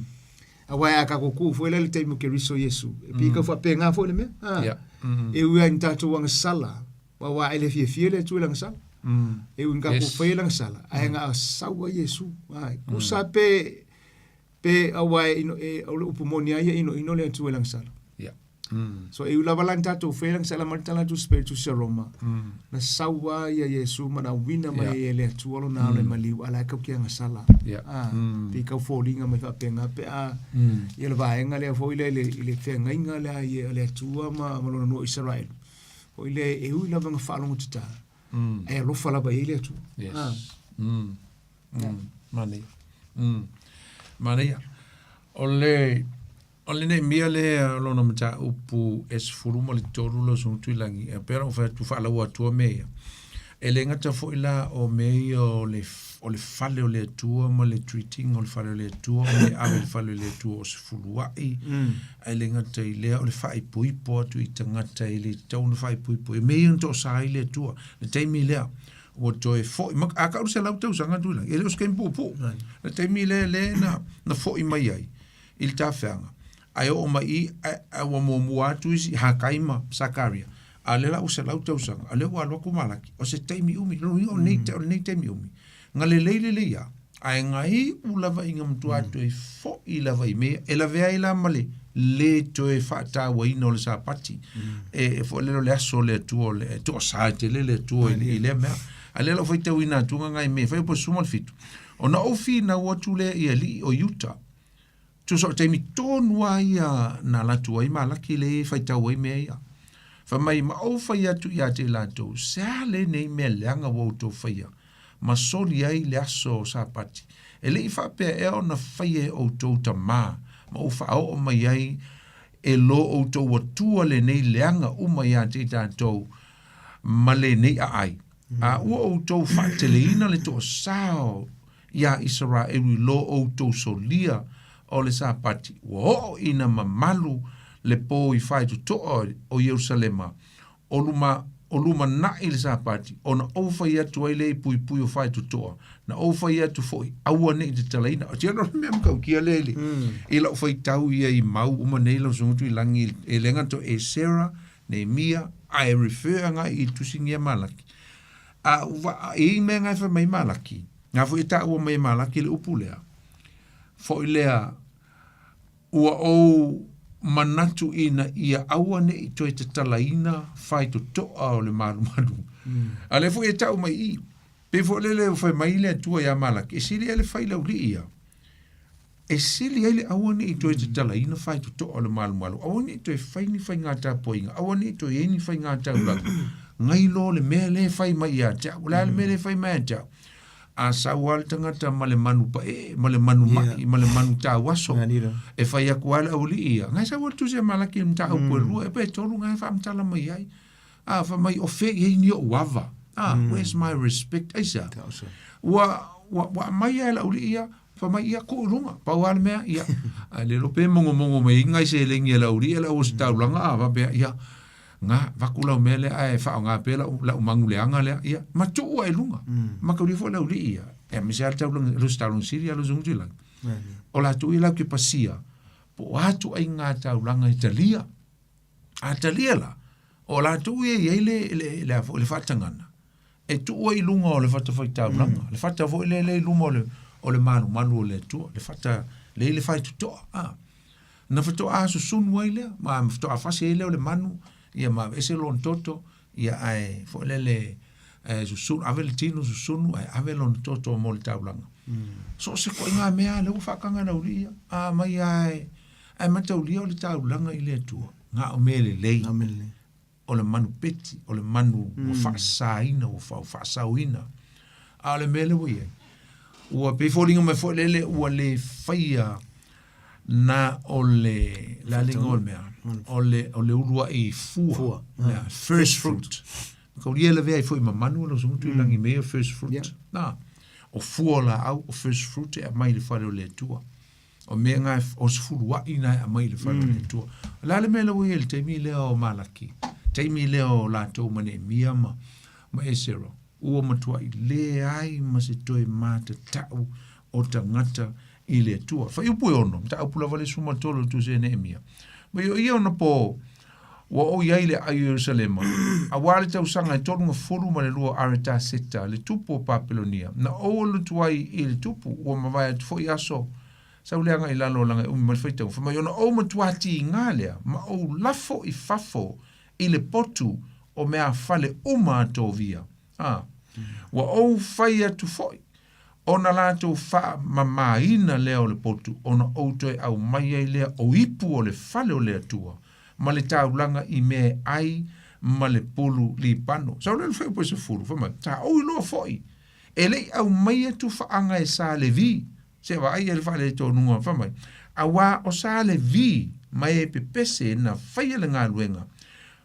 Aua a tatou tuu foi lea i le taimi o Keriso Iesu, e pei tau faapena foi le mea. A, Yeah. E ui lava i ni tatou agasala, aua e le fiafia le Atua i le agasala. E ui i ni tatou faia le agasala, ae na sau ai Iesu. A, tusa pe, pe aua e ino, e, o le upu moni lava ia, e inoino le Atua i le agasala. Yeah. So e ui lava la ni tatou faia le agasala ma le tala atu Spiritus a Roma, na sau lava ia Iesu ma na uina mai ai e le Atua lona alo e maliu, a la e kau ke agasala. Yeah. A, pei kau foliga mai faapena pe a ia le vaega lea foi lea i le, i le feagaiga lea i a le Atua ma, ma lona nuu o Isaraelu. Foi lea e ui lava ina faalogotatā, ae alofa lava i ai le Atua. Yes. A. Manaia. Manaia. O le, O lenei mea lea o lona mataupu e 13 lau Susuga Tuilagi, e pei ona ou fai atu faalaua atua mea ia. E le gata foi la o mea ia o le, o le fale o le Atua ma le treat-ina o le fale o le Atua, o mea ave i le fale o le Atua o sefuluai, ae le gata i lea o le faaipoipo atu i tagata e le tatau ona faaipoipo. E mea ia na toasa ai le Atua. Le taimi lea, ua toe foi ma, a tau le 100 tausaga Tuilagi, e le o se taimi puupuu. Le taimi lea lea na, na foi mai ai i le tafeaga, ae oo mai i i, ae ua muamua atu isi, Hakai ma Sakaria, a o lea la ua 100 tausaga, a o lea ua alu atu Malaki, o se taimi umi, lona uiga o lenei, o lenei taimi umi, na lelei lelei lava, ae na iu lava ina matua toe foi lava i mea, e lavea ai la ma le lē toe faatauaina o le Sapati, e foi lele o le aso o le Atua, o le toasa e tele le Atua i lea mea. A o lea la ua faitauina atu nai mea e fai o po 17, ona ou finau atu lea i alii o Iuta, Tusa o taimi tonu lava ia na alu atu ai Malaki lea e faitau ai mea ia. Fai mai, ma ou fai atu ia te i latou, se a lenei mea leaga ua outou faia, ma soli ai le aso o Sapati, e le i faapea ea ona faia e outou tamā, ma ou faaoo mai ai e lo outou Atua lenei leaga uma ia te i tatou ma lenei aai. A ua outou faateleina le toasao iā Isaraelu i lo outou solia o le Sapati, ua oo ina mamalu le po i faitotoa o Ierusalema, o luma, O lumanai le Sapati, ona ou fai atu ai lea i puipui o faitotoa, na ou fai atu foi, aua ne i tatalaina. O te le mea matautia lea i le, i lau faitau ia i mau uma nei lau Susuga Tuilagi, e le gata o Esera, Neemia, ae refer agai i le tusi ia Malaki. A ua, e i ai mea na e fai mai Malaki, na foi e taua mai e Malaki le upu lea, foi lea, Ua ou manatu ina ia aua ne i toe tatalaina faitotoa o le malumalu. A lea foi e tau mai i i, pei foi lele ua fai mai le Atua ia Malaki, e sili ai le fai laulii ia, e sili ai le aua ne i toe tatalaina faitotoa o le malumalu, aua ne i toe fai ni faiga tapuaiga, aua ne i toe i ai ni faiga taulaga, ngai loa le mea lea e fai mai ia te au. O le a le mea lea e fai mai ia te au? A sau lava le tagata ma le manu paee, ma le manu mai, ma le manu tauaso, e fai atu lava le aualii ia. Ngai sau le tusi a Malaki i le mataupu e lua, e pe tolu ngai faamatala mai ai. A, fai mai, o fea i ai ni ou ava? A, where's my respect? Aisea? Ua, ua, ua aumai lava e le aualii ia, fai mai, ia, tuu i luga. Pau lava le mea, ia, ae le iloa pe mogomogo mai ai ngai seleni a le aualii a le auositaulaga, a faapea, ia, Nga, vaku lau mea lea ae faaaoga pea lau, lau magu leaga lea, ia, ma tuu ae i luga. Ma kaulia foi le aualii ia, e aemaise lava le taulaga, le ositaulaga sili a le usuga Tuilagi. O latou ia latou te pasia, po o a ituaiga taulaga e talia. A talia la, o latou ia e i ai le, le, le, a foi, le faatagana, e tuu ai i luga o le fatafaitaulaga, le fata foi lea lea i luma o le, o le malumalu o le Atua, le fata lea i le faitotoa. A. Na faatoa susunu ai lea, ma faatoa fasi ai lea o le manu, ia ma aveese lona toto, ia ae foi lele, e susunu, ave le tino susunu ae ave lona toto mo le taulaga. So o se ituaiga mea lea ua faataga e le aualii ia, a mai lava ae mataulia o le taulaga i le Atua, na o mea lelei. Na o mea lelei. O le manu peti, o le manu ua faasaina, ua faasaoina. A o le mea lea ua i ai, ua pei e foliga mai foi lele ua le faia na o le, le a le igoa o le mea, o le, o le uluai fua, Fua, yeah, first fruit. Kaulia e lavea ai foi ma manu lau susuga Tuilagi mea ia first fruit. Yeah. Na, o fua o laau, o first fruit e aumai i le fale o le Atua. O mea na o se fuluai na e aumai i le fale o le Atua. O le a le mea lea ua i ai i le taimi lea o Malaki, taimi lea o latou ma Neemia ma, ma Esera, ua matuai leai ma se toe matatau o tagata i le Atua. Fuaiupu e 6, mataupu lava le 13 o le tusi a Neemia. Ma i o ia ona pō, ua ou i ai i le aai o Ierusalema, auā le tausaga e 32 o Aretaseta, le tupu o Papelonia. Na ou alu atu ai i le tupu, ua mavae atu foi aso, sau le agai i lalo leaga e umi mai le faitauga. Fai mai, ona ou matua tiga lea, ma ou lafo i fafo i le potu o meafale uma a Tovia. A, ua ou fai atu foi, Ona latou faamamaina lea o le potu, ona ou toe aumai ai lea o ipu o le fale o le Atua, ma le taulaga i mea e ai ma le pulu libano. Sau lea le fuaiupu e 10, fai mai, Sa ou iloa foi, e le i aumaia tufaaga e sa Levi, se vaai i ai le faaletonuga, fai mai, auā o sa Levi ma e pepese na faia le galuega,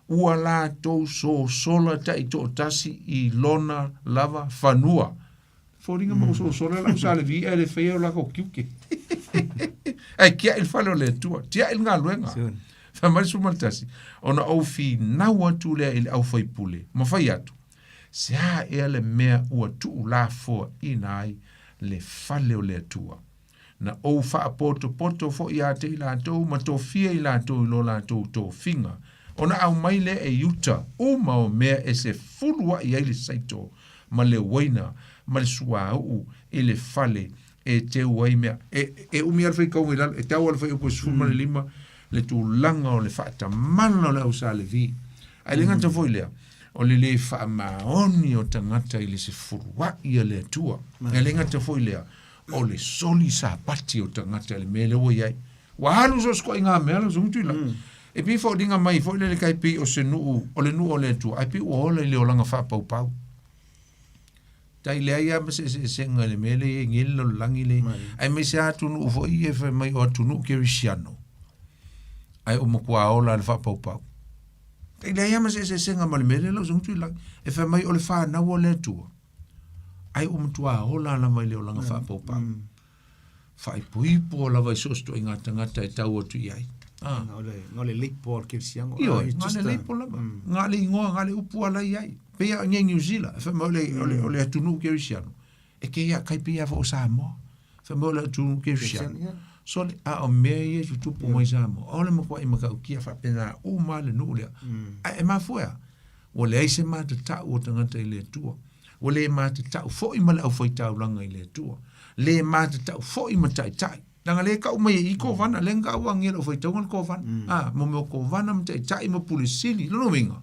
ua latou sosola taitoatasi i lona lava fanua. Foliga ma sosola lau sa Levi ae le faia o latou tiute. Ae tiai le fale o le Atua, tiai le galuega. Fai mai le 11, ona ou finau atu lea i le aufaipule, ma fai atu, se a ea le mea ua tuulafoaina ai le fale o le Atua? Na ou faapotopoto foi ia te i latou ma tofia i latou i lo latou tofiga, ona aumai lea e Iuta uma o mea e sefulu aʻi ai le saito ma le uaina ma le suauu i le fale e teu ai mea. E, e umi lava le faitauga i lalo, e tau lava le fuaiupu e 15 le tulaga o le faatamala o le au sa Levi. Ae le gata foi i lea, o le lē faamaoni o tagata i le sefuluaʻi a le Atua. Ae le gata foi i lea, o le soli sapati o tagata i le mea lea ua i ai. Ua alu so o se ituaiga mea lau susuga Tuilagi. E pei e foliga mai foi lele tai pei o se nuu, o le nuu o le Atua, ae pei ua ola i le olaga faapaupau. Tai leai lava ma se eseesega i le mea lea e i ai nei le lalolagi lenei. Aemaise lava atunuu foi ia e fai mai o atunuu kerisiano, ae ua matua ola i le faapaupau. Tai leai lava ma se eseesega ma le mea lea lau susuga Tuilagi, e fai mai o le fanau a le Atua. Ai ua matua ola lava i le olaga faapaupau. Faaipoipo lava i so o se ituaiga tagata e tau atu i ai. Ah. O le o le leipo o le kerisiano. Ioe, na o le leipo lava. Na o le igoa, na o le upu ala i ai. Pei lava o nei Niu Sila, fai mai o le atunuu kerisiano, e kei a kai pei lava foi o Samoa. Fai mai o le atunuu kerisiano. Sole, a o mea ia e tutupu mai Samoa, o le matuai matautia faapena uma lava le nuu lea. Ae e mafua e a? Ua leai se matatau o tagata i le Atua. Ua le matatau foi ma le aufaitaulaga i le Atua. Le matatau foi ma taitai. Leaga lea e tau mai e i kovana, lea na tau agia e le aufaitauga le kovana. A, mo mea o kovana ma taitai ma pule sili. Lona uiga,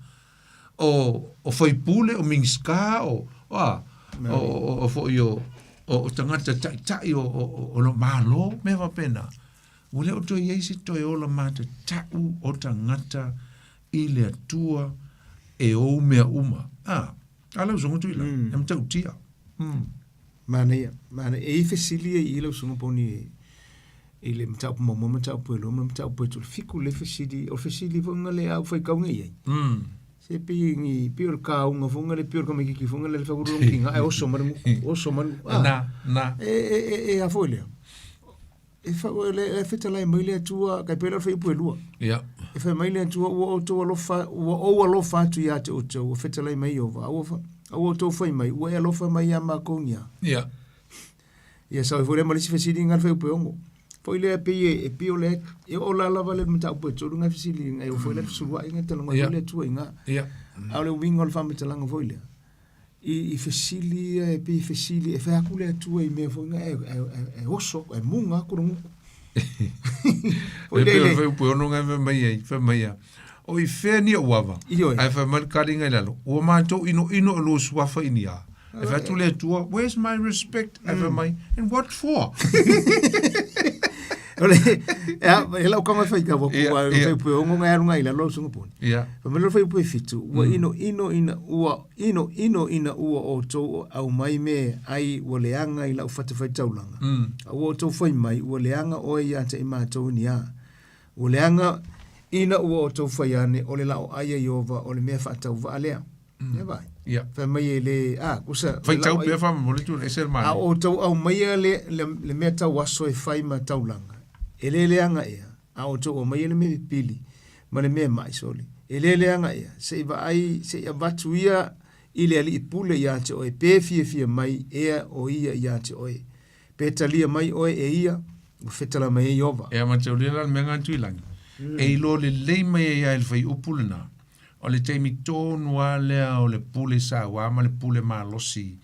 o, o faipule, o Minisita, o, o a, o, o, o foi o, o, o tagata taitai o, o, o, o lo Malo, mea faapena. Ua le o toe i ai se toe ola matatau o tagata i le Atua e ou mea uma. A, a lau usoga Tuilagi, e matautia. Manaia, manaia. E i ai fesili ia i i lau usoga Poni i le mataupu muamua ma le mataupu e lua ma le mataupu e tolu. Fiku le fesili, o le fesili foi lea a ou faitauga i ai. Se pei ni pei o le kauga foi lea pei o le tamaititi foi lea le fai atu lona tiga ae oso mai le gutu, oso mai le gutu. Na, na. E, e, e, e a foi lea. E fa, le, e fetalai mai le Atua, kai pei la o le fuaiupu e lua. Ia. E fai mai le Atua, ua outou alofa, ua ou alofa atu ia te outou, ua fetalai mai Ieova, a ua, a ua outou fai mai, ua e alofa mai iā makou niā. Ia. Ia sau ai foi lea ma le isi fesili nga le fuaiupu e ono. Foi lea pei e, e pei o le, e oo la lava le mataupu e tolu nga fesili nga e oo foi lea fesuluai nga talanoa Ia. foi le Atua i nga. Ia. A o le uiga o le faamatalaga foi lea, i, i fesili ia e pei e fesili, e fai atu le Atua i mea foi na e, e, e, e oso atu, e muga atu le gutu. Foi E le, pei o le le, fuaiupu e ono nga e fai mai ai, fai mai ia, O i fea ni ou ava? Ioe. Ae fai mai le kaliga i lalo, Ua matou inoino e lua suafa i ni a? Ae fai atu le Atua, Where's my respect? Ae fai mai, And what for? O le, e a, e lau kaga e faitau atu, Ia, ua ia. fuaiupu e ono nga e alu agai i lalo lau susuga Poni. Ia. Fai mai le fuaiupu e fitu, ua inoino ina ua inoino ina ua outou aumai me ai ua leaga i lau fatafaitaulaga. A ua outou fai mai, ua leaga oe ia te i matou i ni a. Ua leaga ina ua outou fai ane, o le laoai a Ieova o le mea faatauvaa lea. Ia vaai. Ia. Fai mai e le, a, kusa, Faitau pea faamolemole tu ese le A manaia. outou aumaia le, le, le mea tauaso e fai ma taulaga, e le leaga ea, a outou aumaia le mea pipili ma le mea ma'i soli, e le leaga ea, se i vaai, se i avatu ia i le alii pule ia te oe, pe fiafia mai ea o ia ia te oe. Pe talia mai oe e ia, ua fetala mai ai Ieova. E amataulia la le mea lena Tuilagi, e iloa lelei mai ai lava e le fuaiupu lena, o le taimi tonu lava lea o le pule sauā ma le pule malosi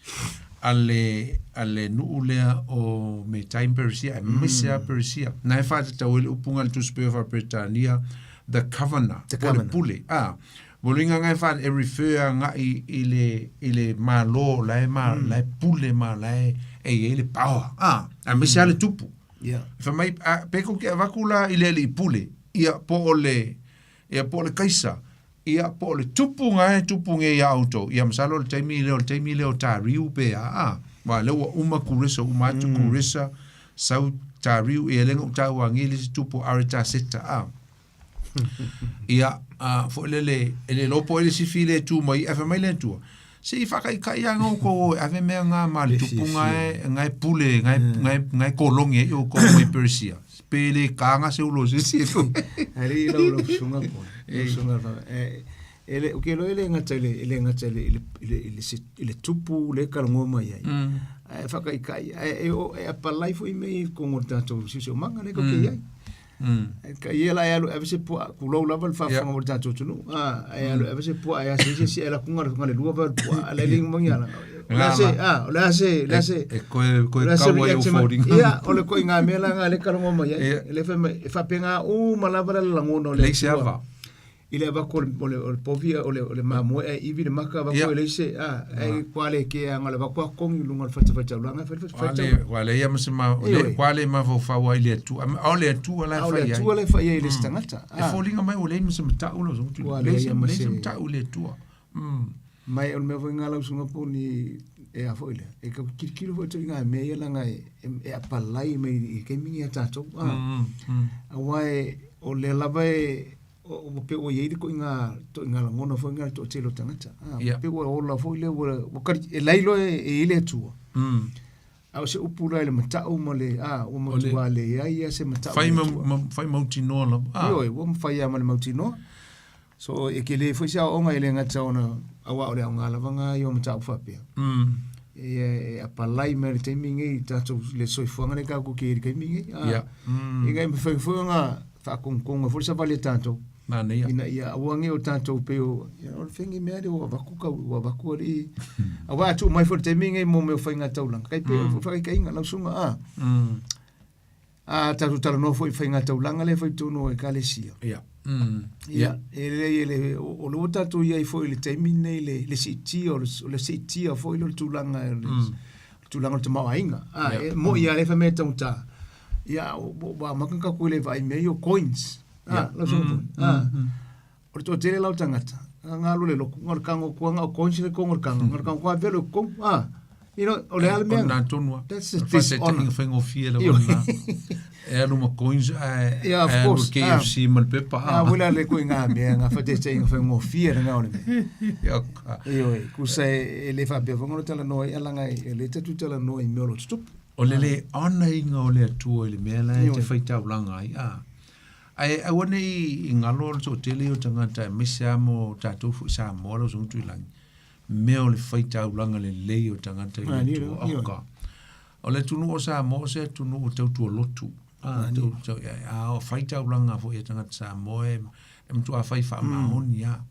a le, a le nuu lea o Metai ma Peresia, aemaise lava Peresia. Na e faatatau ai le upu lena i le Tusi Paia Faa-Peretania, the covenant, The po o le covenant. pule. A, mo le uiga lena e faa, e refer agai i le, i le Malo la e, ma, la e pule ma la e, e i ai le power, a, aemaise lava le tupu. Yeah. Fai mai, a, pe kou te avatu la i le alii pule, ia, po o le, ia po o le kaisa, ia po o le tupu nga e tupu nei iā outou. Ia masalo o le taimi lea, o le taimi lea o Tariu pe a, a, aua o lea ua uma Kuresa, uma atu Kuresa, sau Tariu, ia lea na ou taua agi le isi tupu o Aretaseta, a. Ia, a, foi lele, e le iloa po o ai le isi fili e tu mai, ae fai mai le Atua, se i faataitai lava outou o e ave mea na ma le tupu nga e, nga e pule, nga e, nga e, nga e kolongi ai outou mai Peresia. Pe le kaga se ulo o se isi e tu. Alii lau lau susuga po. Lau susuga fa e e le o ke loa e le gata i le e le gata i le i le i le i le se i le tupu le talanoa mai ai. Ae faataitai ae e o e apalai foi mea ia i totonu o le tatou siosiomaga lea tatou te i ai. Ka ia la e alu e ave se puaa, tulou lava le faafofoga mai o le tatou atunuu, a, e alu e ave se puaa e ase ai se isi ae alu atu na le lua vae o le puaa, a le alii ma ni ala. O le a se, a, o le a se, o le a se, E koe, koe o le a se kau ai o reaction mai. foliga. Ia, o le ituaiga mea la lena lea e talanoa mai ai. Ia. E le fai mai, e faapena uma lava le lagona o le Leai se Atua. ava. I le avatu o le, o le, o le povi, o le, o le mamoe ae ivi le maka avatu Ia. e leai se, a, ae ua le kea na o le avatu lava togi i luga o le fatafaitaulaga e fai le fatafaitaulaga. Ua leai lava ma se ma, Ioe. ua le mafaufau ai i le Atua. A o le Atua la e A o le fai ai. Atua la e fai ai e le isi tagata. E foliga mai ua leai ma se matau lau Susuga Ua Leai leai se ma leai se se- matau i le Atua. Ma e o le mea foi lena lau Susuga po o ni, e a foi lea, e tau tilotilo foi ituaiga mea ia leaga e, e apalai mai i le taimi lenei ia tatou. A, aua e, o lea lava e, ua pei ua i ai le ituaiga, ituaiga lagona foi lena i le toatele o tagata. A, Ia. pei ua ola foi lea ua, ua kali, e lai loa e i ai le Atua. A o se upu la i le mata'u ma le, a, ua matuā leai lava se mata'u Fai i le ma, Atua. ma, fai mautinoa lava. A. Ioe, ua mafai lava ma le mautinoa. So, e tele foi se aoaoga e le gata ona, auā o le aoga lava lena ia o mataupu faapea. E, e apalai mai le taimi lenei i tatou, le soifuaga lea tatou te i ai i le taimi lenei. A, ina ia mafai foi ona faatonutonu ai foi le savali a tatou. Manaia. Ina ia aua ne i o tatou pei o, ia, o le fegi mea lea ua avatu tau, ua avatu alii. Aua a tuu mai foi i le taimi lenei mo mea o faiga taulaga, tai pei o le faataitaiga lau susuga, a. A tatou talanoa foi i faiga taulaga lea e fai i totonu o ekalesia. Ia, e lelei e le, o lea ua tatou i ai foi i le taimi lenei le, le siitia o le, o le siitia foi lea o le tulaga, o le tulaga o le tamaoaiga. A, e moni lava lea e fai mai e taugata. Ia, ua amata ona tatou le vaai i mea ia o coins. Ah, lau susuga foi. Ah, o le toatele la o tagata, na alu i le lotu, na o le tago atu lava, na o coins le totonu o le tago, na o le tago atu lava avea loa i totonu. Ah, you know, o le a le mea lena? tonu lava. That's a dishonor. Faataitaiga faigofie lava lena. E alu ma coins ae Yeah, of ae alu course. KFC ma le pepa. Ah, foi la le ituaiga mea, na faataitaiga faigofie lena o le mea. Ia ka. Ioe, tusa e le faapea foi ona talanoa ai, leaga e le tatou talanoa i mea o lo o tutupu. O le le honour ina o le Atua i le mea la e te faitaulaga ai, a. Ae aua ne i galo le toatele ia o tagata aemaise lava mo tatou foi Samoa lau Susuga Tuilagi, mea o le faitaulaga lelei o tagata i le Atua. Oh God. O le atunuu o Samoa o se atunuu tautua lotu. A, tau, tau, a o faitaulaga foi a tagata Samoa e, e matua fai faamaoni lava.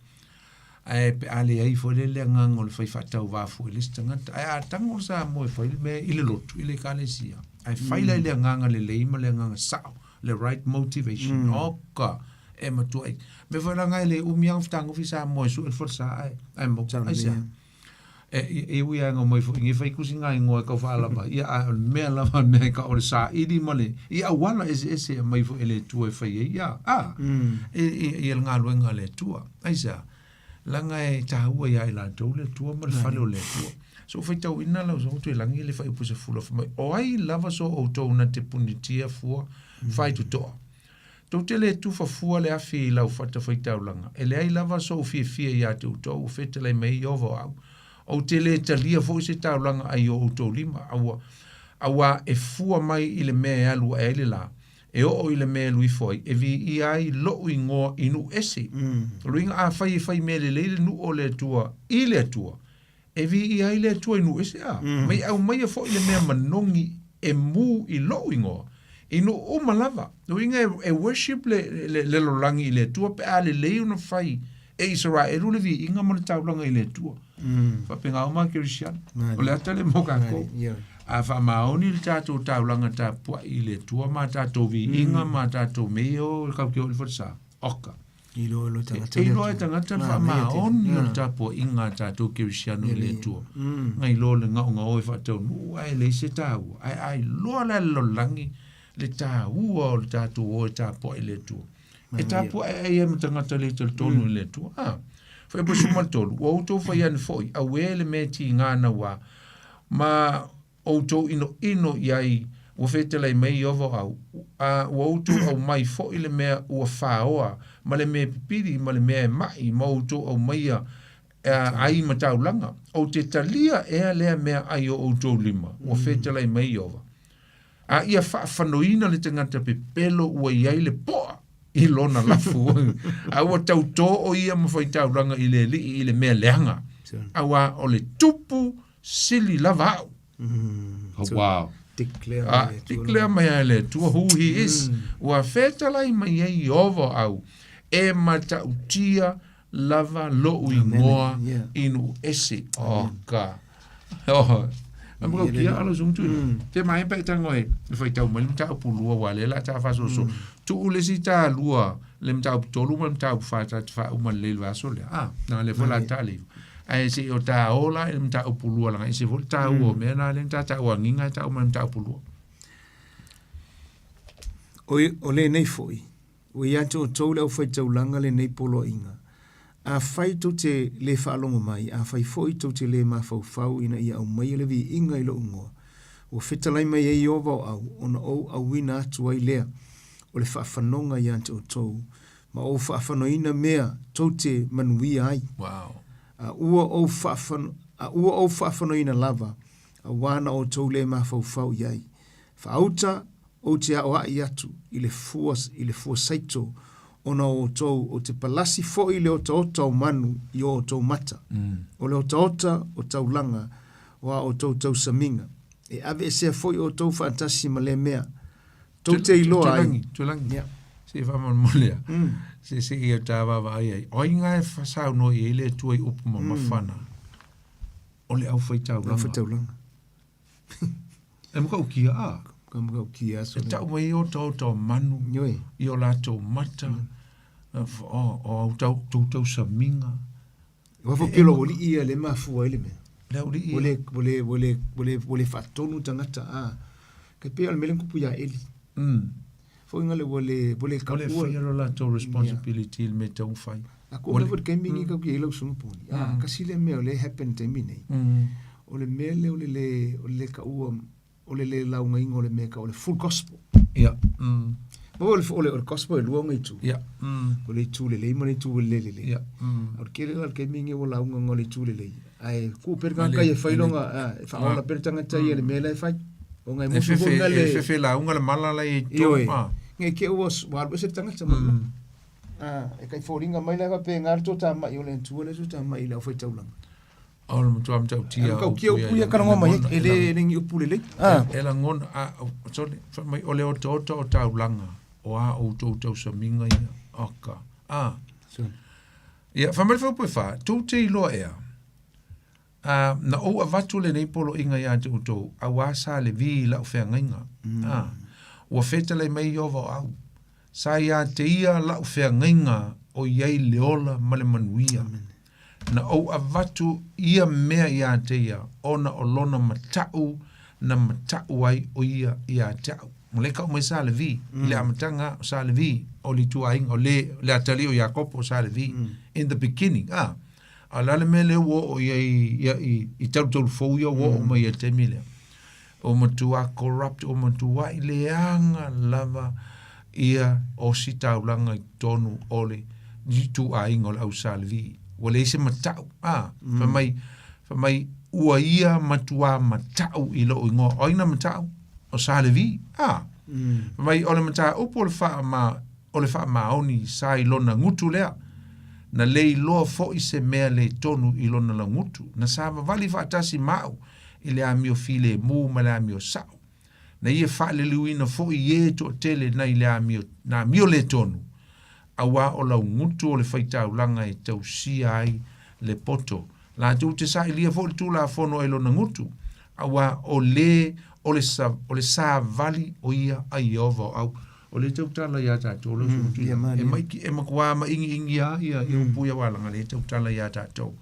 Ae pe a leai foi lea le agaga o le fai faatauvā foi i le isi tagata. Ae a tago le Samoa e fai le mea i le lotu, i le ekalesia, ae fai la i le agaga lelei ma le agaga sao, le right motivation, oka, e matua i. Mea foi la na e le umi lava ona fetagofi Samoa e sue le falesa ae, ae maua. Aisea? E, e ui lava ina omai foi nei fai tusi nā igoa e tau faalava, ia ae o le mea lava le mea e tau o le saili ma le, i auala eseese e aumai foi e le Atua e fai ai, ia, a, e, e, ia le galuega a le Atua. Aisea? Leaga e taua ia i latou le Atua ma le fale o le Atua. So faitauina lau Susuga Tuilagi le fuaiupu 10 fai mai, o ai lava so outou na te punitia fua faitotoa? Tou te le tufa fua le afi i lau fata faitaulaga, e leai lava sou fiafia iā te outou, ua fetalai mai ai Ieova o au. Ou te le talia foi se taulaga ai o outou lima, a ua, auā e fua mai i le mea e alu ae ai le lā, e oo i le mea e alu ifo ai, e viia ai loʻu igoa i nuu ese. O lona uiga afai e fai mea lelei le nuu o le Atua i le Atua, E viia ai le Atua i nuu ese a, ma i aumaia foi le mea manogi e mū i loʻu igoa, i nuu uma lava. Lona uiga e, e worship le, le, le lalolagi i le Atua pe a lelei ona fai e Isaraelu le viiga ma le taulaga i le Atua. Faapena uma a Kerisiano. O le ata lea mo kākou. A faamaoni le tatou taulaga tapuai i le Atua ma tatou viiga ma tatou mea ia o kau ke o le falesa. Oka. Iloa e tagata E iloa e tagata le faamaoni o le tapuaiga a tatou kerisiano i le Atua. Ngai loa le gaogao e faataunuu ae leai se taua. Ae a iloa la e le lalolagi le taua o le tatou o e tapuai i le Atua. E tapuai ai ai ma tagata le talitonu i le Atua. A, fuaiupu 13, ua outou fai ane foi, auē le mea e tiga nauā, ma outou ʻinoʻino i ai, ua fetalai mai Ieova o au, a ua outou aumai foi le mea ua faoa, ma le mea pipili, ma le mea e maʻi, ma outou aumaia ai ma taulaga. Ou te talia ea lea mea ai o outou lima, ua fetalai mai Ieova. A ia faafanoina le tagata pepelo ua i ai le poa i lona lafu, a ua tautō ʻo ia ma faitaulaga i le Alii i le mea leaga, auā o le tupu sili lava au. Oh, wow. Declare Ah, mai le Atua declare mai ai le Atua who he is. Ua fetalai mai ai Ieova au, e matautia lava loʻu igoa Yeah. i nuu ese. Oh, ka. Oh. A mo kia alo sung tu. Te mai pe tango e faitau mai le mataupu lua wa le la ta fasoso. Tuu le si ta lua le mataupu tolu ma le mataupu fa ta te faauma lelei le vaiaso lea. Ah, na le foi la ta le. Ae se i o ta ola i le mataupu lua laga e ese foi le taua o mea na lea na ta tauagiga e tau mai le mataupu lua. Oi, o lenei foi, ua ia te outou le aufaitaulaga lenei poloaiga. Afai tou te le faalogo mai, afai foi tou te le mafaufau ina ia aumaia le viiga i lou igoa, ua fetalai mai ai Ieova o au, ona ou auina atu ai lea o le faafanoga ia te outou, ma ou faafanoina mea tou te manuia ai. Wow. A ua ou faafano, a ua ou faafanoina lava, Auā na outou le mafaufau i ai. Faauta, ou te aoaʻi atu i le fua, i le fua saito ona o outou, ou te palasi foi le otaota o manu i o outou mata. O le otaota o taulaga o a outou tausamiga. E aveesea foi outou faatasi ma lea mea. Tou te iloa ai. Tuilagi, Tuilagi. Ia. Se i faamolemole a. Se se i o tā vaavaai ai. O ai ngā e saunoa i ai le Atua i upu mamafa na? O le aufaitaulaga. Aufaitaulaga. E matautia a. Ka matautia aso. E tau mai o otaota o manu. Ioe. I o latou mata. O, o au tau, tou tausamiga. Ua fo pelo ua lii ia le mafua ai le mea. Le au lii. Ua le, ua le, ua le, ua le, ua le faatonu tagata a. Kai pei o le mea lea na tupu ia Eli. Foi ngale ua le, ua le Ua le faia lo latou responsibility i le mea e tatau ona fai. A ko mea foi le taimi ni kau ki ai lau susuga poni. A, kasi lea mea o lea e happen i le taimi nei. O le mea lea o le le, o le le taua, o le le laugaina o le mea e tau o le full gospel. Ia. Ma o le, o le, o le gospel e lua ona itu. Ia. O le itu lelei ma le itu e le lelei. Ia. A o le tele la o le taimi lenei ua lauga na o le itu lelei. Ae tuu pea le tagata ia e fai lona, a, e faaola pea le tagata ia i le mea la e fai. Ona e E musu foi fefe, mea le... e fefe lauga le mala la i tonu. Ioe. A. Nei te i ua, ua alu ese le tagata mai lona. A, e kai foliga mai la faapea e na le toatamai o le Atua lea e toatamai i le aufaitaulaga. O le matua matautia. A matautia upu ia talanoa mai ai, e le, e le ni upu lelei. A. E lagona, a, sorry, fai mai, o le otaota o taulaga, o a outou tausamiga ia, oka, a. Sorry. Ia, fai mai le fuaiupu e fa, tou te iloa ea, a, na ou avatu lenei poloaiga iā te outou, auā sa Levi i lau feagaiga. A, ua fetalai mai Ieova o au, sa iā te ia lau feagaiga o i ai le ola ma le manuia. Na ou avatu ia mea iā te ia, ona o lona mataʻu na mataʻu ai o ia iā te au. O lea e tau mai sa Levi, i le amataga o sa Levi, o le ituaiga, o le, le atalii o Iakopo o sa Levi, in the beginning, a. A o le a le mea lea ua oo i ai ia, i, i talutalu fou ia ua oo mai ai i le taimi lea? Ua matuā corrupt, ua matuaʻi leaga lava ia ositaulaga i totonu o le ituaiga o le au sa Levi. Ua leai se mataʻu, a. Fai mai, fai mai, ua ia matuā mataʻu i loʻu igoa. O ai na mataʻu? O sa Levi, a. Fai mai, o le mataupu o le faama, o le faamaoni sa i lona gutu lea, na le iloa foʻi se mea le tonu i lona laugutu, na savavali faatasi ma aʻu i le amio filemu ma le amio saʻo, na ia faaliliuina foʻi i e toatele nai le amio, na amio le tonu, auā o laugutu o le faitaulaga e tausia ai le poto. Latou te sailia foi le Tulafono ai lona gutu, auā o le o le sa, o le savali o ia a Ieova o au. O lea e tautala iā tatou lau Susuga Ia Tuilagi. malie. E mai ki, e makuā maʻigiʻigi lava ia, ia upu ia ua laga lea e tautala iā tatou.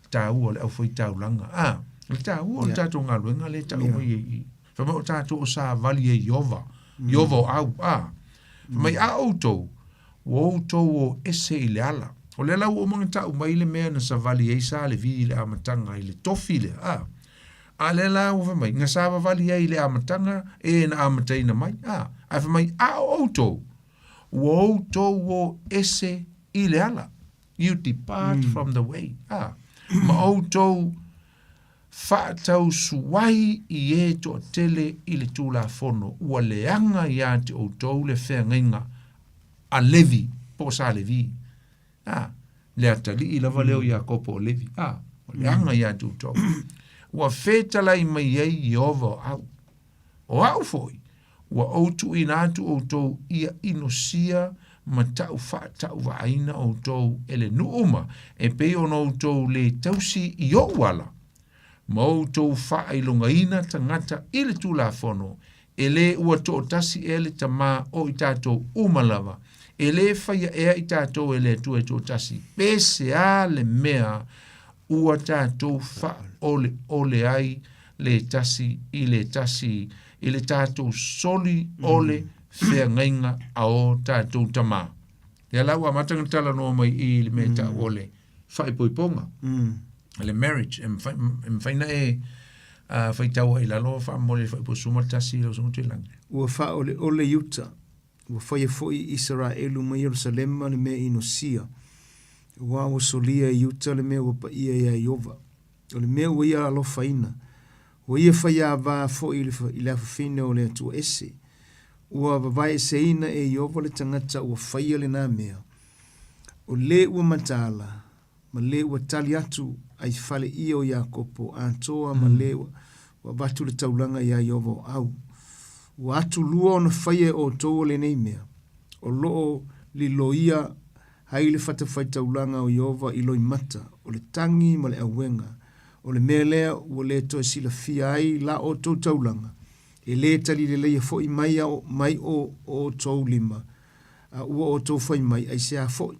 Taua o le aufaitaulaga. A, o le taua o le tatou galuega lea e tau mai ai i i. Fai mai o tatou o savali e Ieova, Ieova o au. A, fai mai a outou, Ua outou o ese i le ala. O lea la ua uma ona tau mai le mea na savali ai sa Levi i le amataga i le tofi lea, a. A lea la ua fai mai, na savavali ai i le amataga e na amataina mai, a. Ae fai mai, a o outou, ua outou o ese i le ala. You depart from the way, a. Ma outou Faatausuai i e toatele i le Tulafono ua leaga iā te outou le feagaiga a Levi, po o sa Levi. A, le atalii lava lea o Iakopo o Levi. A, ua leaga iā te outou. Ua fetalai mai ai Ieova o au. O aʻu foi, ua ou tuuina atu outou ia inosia ma taʻu faatauvaaina outou e le nuu uma, e pei ona outou le tausi i oʻu ala, ma outou faailogaina tagata i le Tulafono, e lē ua toʻatasi ea le Tamā o i tatou uma lava, e lē faia ea i tatou e le Atua e toʻatasi, pe se a le mea ua tatou faaʻoleʻole ai le tasi i le tasi i le tatou soli o le feagaiga a o tatou tamā. Lea la ua amata ona talanoa mai i i le mea e tau o le faaipoipoga, le marriage, e mafai, e mafai ona e faitau ai i lalo faamolemole i le fuaiupu 11 lau Susuga Tuilagi. Ua faaoleole Iuta, ua faia foi Isaraelu ma Ierusalema le mea inosia, aua ua solia e Iuta le mea ua paia iā Ieova. O le mea ua ia alofaina, Ua ia faiāvā foi i le afafine o le Atua ese. Ua vavaeeseina e Ieova le tagata ua faia lenā mea. O lē ua mataala, ma lē ua tali atu ai fale ʻia o Iakopo atoa ma lē ua avatu le taulaga iā Ieova o ʻAu. Ua atu lua ona faia e ʻoutou o lenei mea, o loo liloia ai le fatafaitaulaga o Ieova i loimata, o le tagi ma le ʻauega, o le mea lea ua lē toe silafia ai la ʻoutou taulaga, e lē talileleia foi mai mai o ʻoutou lima, a ua ʻoutou fai mai, Aisea foi?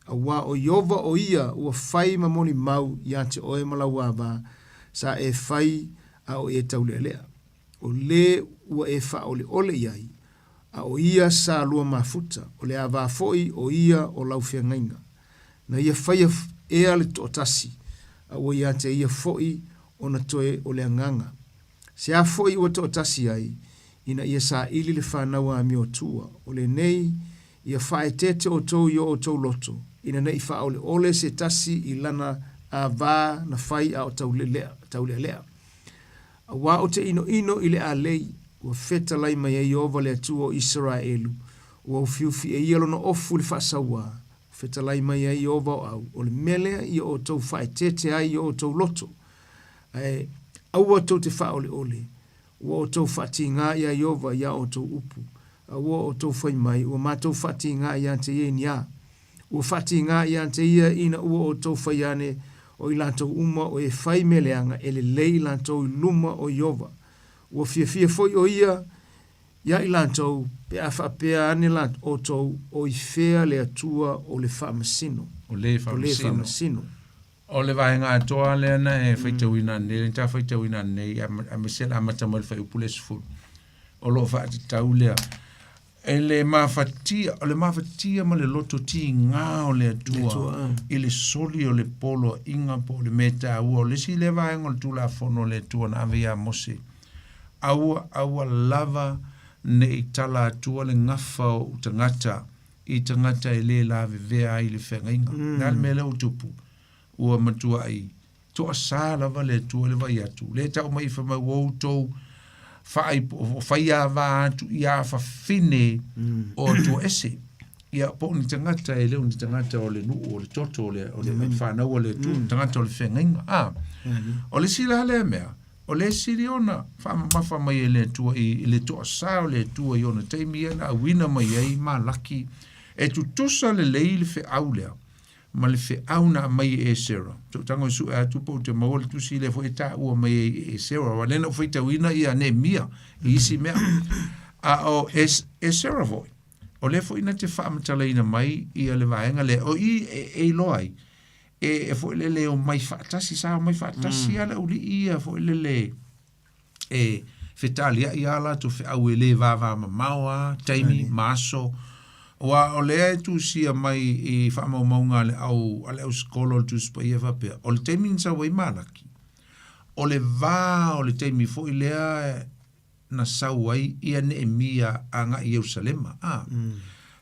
Auā ʻo Ieova ʻo ia ua fai ma molimau iā te ʻoe ma lau āwā, sa e fai a o e tauleʻaleʻa. ʻO lē ua e faaʻoleʻole i ai, a ʻo ia sa lua mafuta, ʻo le āwā foi ʻo ia o lau feagaiga. Na ia faia ea le toʻatasi, a ua iā te ia foi ona toe o le agaga. Se a foi ua toʻatasi ai, ina ia saʻili le fanau amiotua, ʻo lenei, Ia faaeteete ʻoutou i o ʻoutou loto, ina ne i faaʻoleʻole se tasi i lana āwā na fai a o tauleʻaleʻa. Auā o te ʻinoʻino i le ʻālei, ua fetalai mai ai Ieova le Atua o Isaraelu, ua ufiufi e ia lona ofu i le faasauā, ua fetalai mai ai Ieova o ʻAu, o le mea lea ia ʻoutou faaeteete ai i o ʻoutou loto, ae aua tou te faaʻoleʻole, Ua outou faatīgā iā Ieova iā outou upu, a ua outou fai mai, Ua matou faatīgā iā te ia i ni a? Ua faatīgā iā te ia ina ua outou fai ane o i latou uma o e fai mea leaga e lelei i latou i luma o Ieova. Ua fiafia foi o ia iā i latou, pe a faapea ane la outou, O i fea le Atua o le faamasino? O le faamasino. O le vaega atoa lea na e faitauina ananei, lea na ta faitauina ananei, aemaise le amata mai le fuaiupu le 10, o lo o faatatau lea e le mafatia, o le mafatia ma le loto tigā o le Atua i le soli o le poloaiga po o le mea taua. O le isi lea vaega o le Tulafono a le Atua na ave iā Mose, aua, aua lava ne i tala atua le gafa o ou tagata i tagata e lē lavevea ai le feagaiga. O le a le mea lea ua tupu? Ua matuaʻi toasā lava le Atua i le vaai atu, lea e tau mai fai mai ua outou faai faiāvā atu iā fafine o Atua ese. Ia, po o ni tagata e le o ni tagata o le nuu o le toto o le, o le whanau o le Atua, tagata o le feagaiga. Ah, o le isi la lea mea, O le sili ona faamamafa mai e le Atua i le toasā o le Atua i ona taimi ia na auina mai ai Malaki e tutusa lelei le feau lea ma le feau na aumai e Esera. So tago e sue atu po o te maua le tusi lea foi e taua mai ai e Esera, aua lea na ou faitauina ia Neemia i isi mea. A o Esera foi, o lea foi na te faamatalaina mai ia le vaega lea, o i e iloa ai e foi lele e omai faatasi, sa omai faatasi lava le auli'i ia foi lele e fetalia'i lava latou feau e le vavamamao lava taimi ma aso. Aua o lea e tusia mai i faamaumauga a le au a le au sikolo o le Tusi Paia e faapea, o le taimi na sau ai Malaki, o le va o le taimi foi lea na sau ai ia Neemia agai i Ierusalema. A,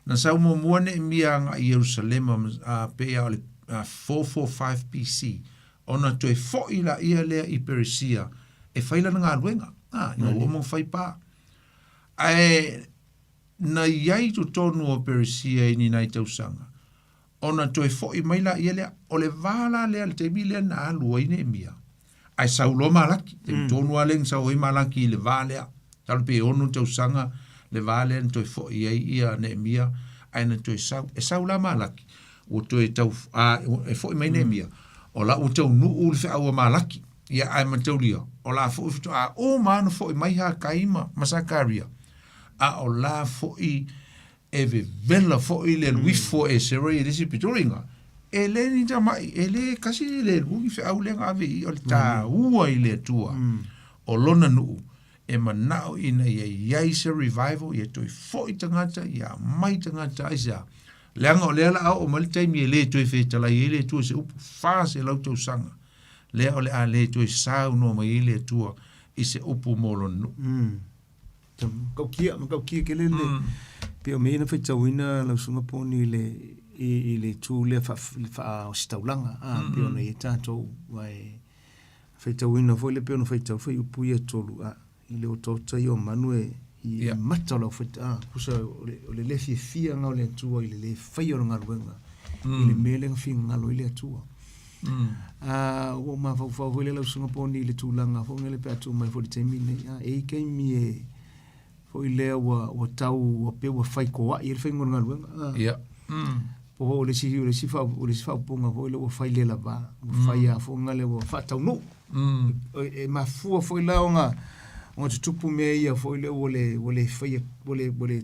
na sau muamua Neemia agai i Ierusalema a, pei lava o le 445 BC, ona toe foʻi laia lea i Peresia e fai lana galuega. A, ina ua uma ona fai pa. Ae na i ai i totonu o Peresia i ni nai tausaga, Ona toe foʻi mai laia lea. O le va la lea, le taimi lea na alu ai Neemia, ae sau loa Malaki. Taimi tonu lava lea na sau ai Malaki i le va lea. Talu pe ono tausaga le va lea na toe foʻi ai ia Neemia, ae na toe sau. E sau la Malaki, ua toe tau, a, e foʻi mai Neemia, o la ua taunuu le feau a Malaki. Ia, ae mataulia, o la foi faatoa uma lava ona foʻi mai Hakai ma, ma Sakaria, a o la foi E vevela foi le alu ifo e Esera i le isi pitoringa, e le ni tamaʻi, e le kasi e le lua ni feau lea na ave i o le taua i le Atua o lona nuu e manao ina ia iai se revival, ia toe foi tagata, ia aumai tagata, aisea? Leaga o lea la a oo mai le taimi e le toe fetalai ai le Atua i se upu, 400 tausaga lea o le a le toe saunoa mai ai le Atua i se upu mo lona nuu. Matautia, matautia tele le pei o mea ia na faitauina lau Susuga Poni i le i le itu lea faa, faaositaulaga a pei ona i ai tatou aua e. Faitauina foi le pei ona faitau fuaiupu ia e tolu, a, i le otaota ia o manu e i Ia. mata o le aufaita, a, tusa o le, o le le fiafia lena o le Atua i le le faia o le galuega i le mea lea na finagalo ai le Atua. A, ua ou mafaufau foi lea lau Susuga Poni i le tulaga foi lele pe a tuu mai foi i le taimi lenei, a, e i ai taimi e foi lea ua, ua tau, ua pei ua fai toa'i ai le faiga o le galuega, a. Ia. Po o le isi, o le isi, o le isi faaupuga foi lea ua fai le lava, ua fai lava foi lea ua faataunuu. E mafua foi la ona ona tutupu mea ia foi lea ua le ua le faia ua le ua le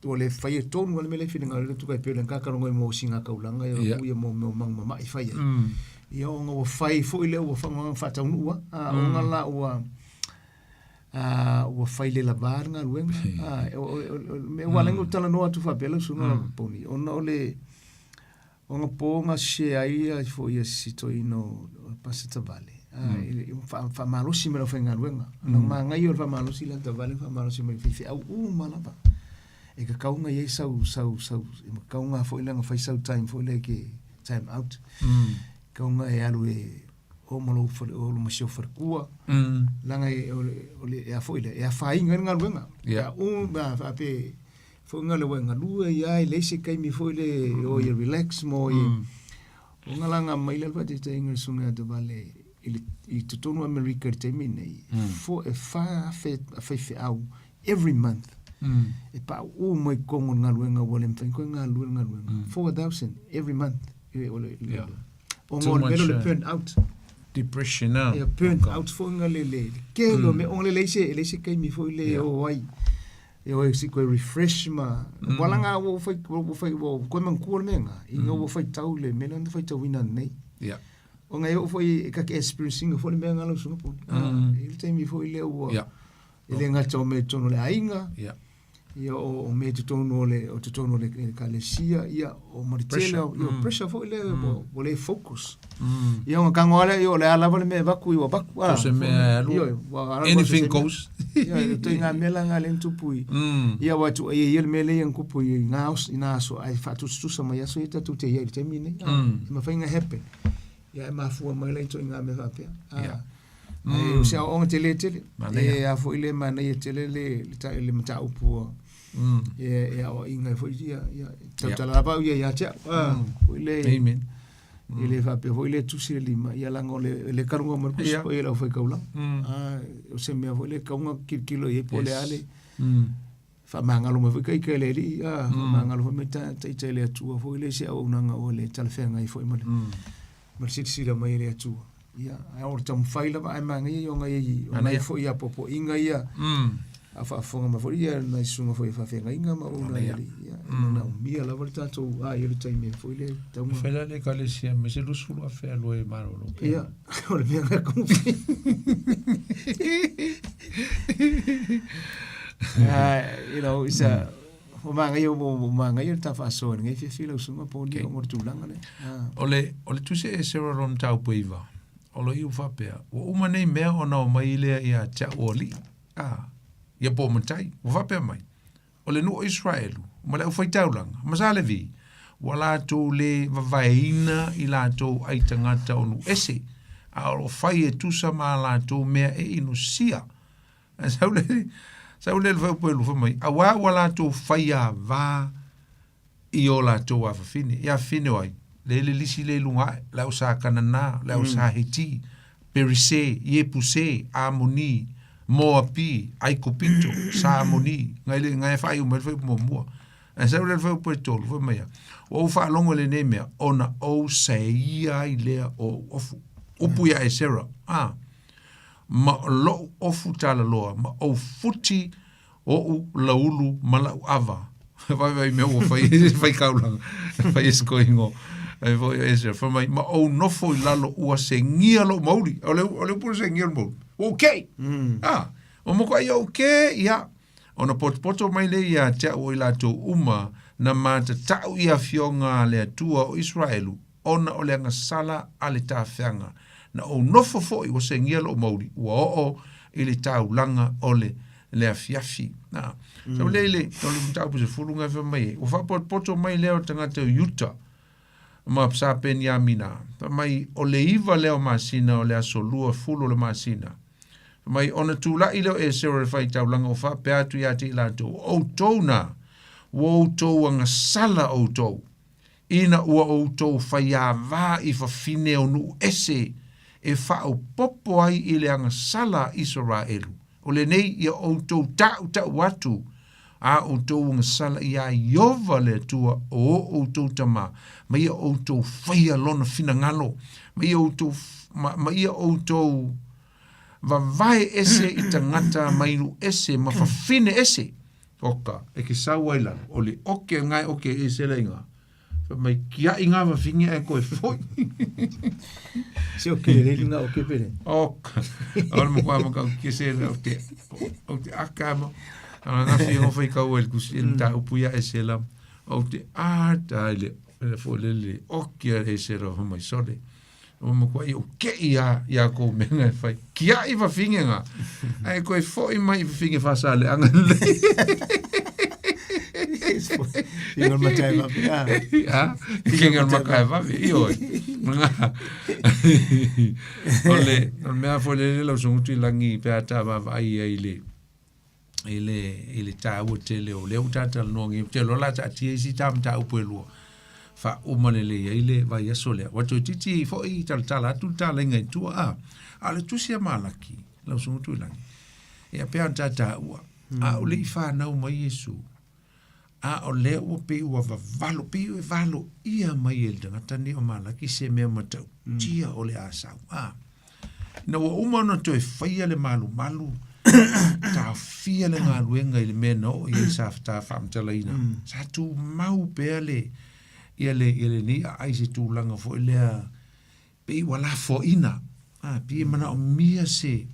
ua le faia tonu lava le mea lea e finagalo ai le Atua e pei o le ta mo sigataulaga ia ia mo mea o magu mama'i fai ai. Ia ona ua fai foi lea ua faataunuu lava, a ona la ua a ua fai le lava le galuega. A o le mea ua ala ai ona ou talanoa atu faapea lau susuga Poni, ona o le ona po na share ai ia foi ia si toeaina o Pastor Tavale, a i faamalosi mai le aufaigaluega. Na manaia o le faamalosi lea a Tavale, faamalosi mai faifeau uma lava. E tatau ona i ai sau sau sau e tatau ona foi lea ona fai sau time foi lea e te time out. Tatau ona e alu e o ma lou fale, o ma si ou faletua. Leaga e, o le, o le, e a foi lea, e afaina ai le galuega. Yeah. A uma, faape, foi na le ua e galue ia, e leai se taimi foi le e o ia relax mo ia. O nga langa mai le faataitaiga le susuga ia Tavale i le, i totonu o Amerika i le taimi nei, fo, e 4,000 faifeau every month. E pauu mai i totonu o le galuega ua le mafai ona toe galulue le galuega. 4,000 every month. E, o le, le, Yeah. ona o le mea lea o le burn out. Depression, ah. Ia, burn out foi nga le, le, le tele o mea, ona le leai se, e leai se taimi foi le Yeah. o ai, e o ai se koe refresh ma, ua laga ua fai, ua fai, ua koe manatua le mea lena, ina ua faitau le mea lea na faitauina nei. Yeah. Ona e oo foi, e ta te experience ina foi le mea lena lau susuga Poni. Ah, e i ai le taimi foi lea ua, Yeah. e le gata o mea i totonu o le aiga, Yeah. Ia o, o mea i totonu o le, o totonu o le ekalesia, ia o ma le tele, Pressure. ia o pressure foi lea, ua, ua le focus. Ia ona tago lava lea, ia o le a lava le mea e avatu, ia ua avatu. So se mea e alu, Ia, ua ala se anything mea. goes. Ia, e ituaiga mea la na lea na tupu i, ia aua e tuuaia ia le mea lea na tupu i na aso, i na aso, ae faatusatusa mai aso ia tatou te i ai i le taimi lenei. E mafai ona happen. Ia e mafua mai la i ituaiga mea faapea. Ia. Ae o se aoaoga tele tele. Manaia. E a foi le manaia tele le, le, le mataupu ua e, e aoaʻiga ai foi ia, ia, tautala lava au ia ia te au. Ah, foi le, Amen. e le faapea foi le tusi le lima, ia leaga o le, e le kaluga mai le Tusi Ia. Paia i le aufaigaulaga. Ah, o se mea foi le tatau ona kilokilo i ai po o le a le, faamagalo mai foi taita e le Alii, ah, faamagalo foi mai taita e le Atua foi le se auaunaga ua le talafeagai foi ma le, ma le silasila mai e le Atua. Ia, ae o le taumafai lava ae manaia ia ona i ai, ona i foi ia popoiga ia, a faafofoga mai foi ia nai susuga foi i faafeagaiga ma auauna a le Alii. Ia, e manaomia lava le tatou, a i le taimi foi le tauma. Fai la le ekalesia me se 20,000 alu ai malolo pea. Ia, o le mea lena taumafai. You know, it's a, ua manaia, ua manaia le ta faasoa i lenei afiafi lau susuga po o ni o le tulaga lea. O le, o le tusi e Esera lona mataupu e iva, o lo iu faapea, ua uma nei mea ona omai lea ia te a'u o alii, a, ia po matai, ua faapea mai, o le nuu o Iseraelu, ma le aufaitaulaga, ma sa Levi, ua latou le vavaeina i latou ai tagata o nuu ese, a o lo o fai e tusa ma a latou mea e inosia. Ae sau le, sau le le upu e lufa mai, auā ua latou faiavā i o latou afafine. Ia afafine o ai? Le le lisi le i luga ae, le au sa Kanana, le au sa Hiti, Perise, Iepuse, Amoni, Moapi, Aikopito, Samoni, ngai le ngai e faaiu mai le fuaiupu muamua. Ae sau le fuaiupu e tolu, fai mai ia, ua ou faalogo i lenei mea, ona ou saeia ai lea o ou ofu. Upu ia Esera, a, ma loʻu ofu talaloa, ma ou futi oʻu laulu ma laʻu ava. Vaivai mea ua fai, fai kaulaga, fai e skoingo. Ai foi o Esera, fai mai, ma ou nofo i lalo ua segia loʻu mauli. O le, o le upu o le segia o le mauli. Ua ou kei. Ah, o moko ai ou ke, ia. Ona potopoto mai lea ia te a'u o i latou uma na matata'u i afioga a le Atua o Iseraelu, ona o le agasala a le tafeaga. Na ou nofo foi ua segia loʻu mauli, ua oo i le taulaga o le le afiafi. Na, sau lea i le, o le mataupu 10 ngai fai mai ai, ua faapotopoto mai lea o tagata o Iuta ma sa Peniamina. Fai mai, o le 9 lea o masina o le aso 20 o le masina. Fai mai, ona tula'i lea o Esera le faitaulaga o faapea atu ia te i latou, o outou na, ua outou agasala outou, ina ua outou faiāvā i fafine o nuʻu ese e faaopopo ai i le agasala a Isaraelu. O lenei ia outou taʻutaʻu atu a outou agasala iā Ieova le Atua o o outou tamā, ma ia outou faia lona finagalo, ma ia outou, ma, ma ia outou vavae ese i tagata mai nuʻu ese ma fafine ese. Oka, e ke sau ai lalo, o le oke ngae oke ese la inga. Fai mai, kiaʻi ngā wawhine ae koe foi. Se o ke reri ngā o ke pere. Oka, o le mokua maka o ke se o te, o te aka ma. Ana ngā whia ngō whai kau el kusi el tā upu ia e se la. O te ata le, le fo le le, oke e se la mai sole. O mokua i o ke ia ia ko me ngai whai. Kiaʻi wawhine ngā. Ae koe foi mai i wawhine whasa le anga le. Fingal matai vavi. Ah. Ha? Fingal matai vavi. I oi. Mga. O le, o le mea foi le le lau songutu i langi pe ata vava ai ai le i le i le tāua tele o lea ua tatalanoa nei, ou te iloa o le a taatia isi ta mataupu e lua faauma lelei ai le vaiaso lea. Ua toeitiiti foi talatala atu le talaiga i tua, a, a o le tusi a Malaki, lau Susuga Tuilagi, ia pei ona ta taua, a o le i fanau mai Iesu, a o lea ua pei ua vavalo, pei e valoia mai e le tagata nei o Malaki se mea matautia o le a sau, a. Ina ua uma ona toe faia le malumalu, taofia le galuega i le mea na oo i ai sa ta faamatalaina. Sa tumau pea le, ia le, ia lenei aai se tulaga foi lea, pei ua lafoaina. A, pei e manaomia se,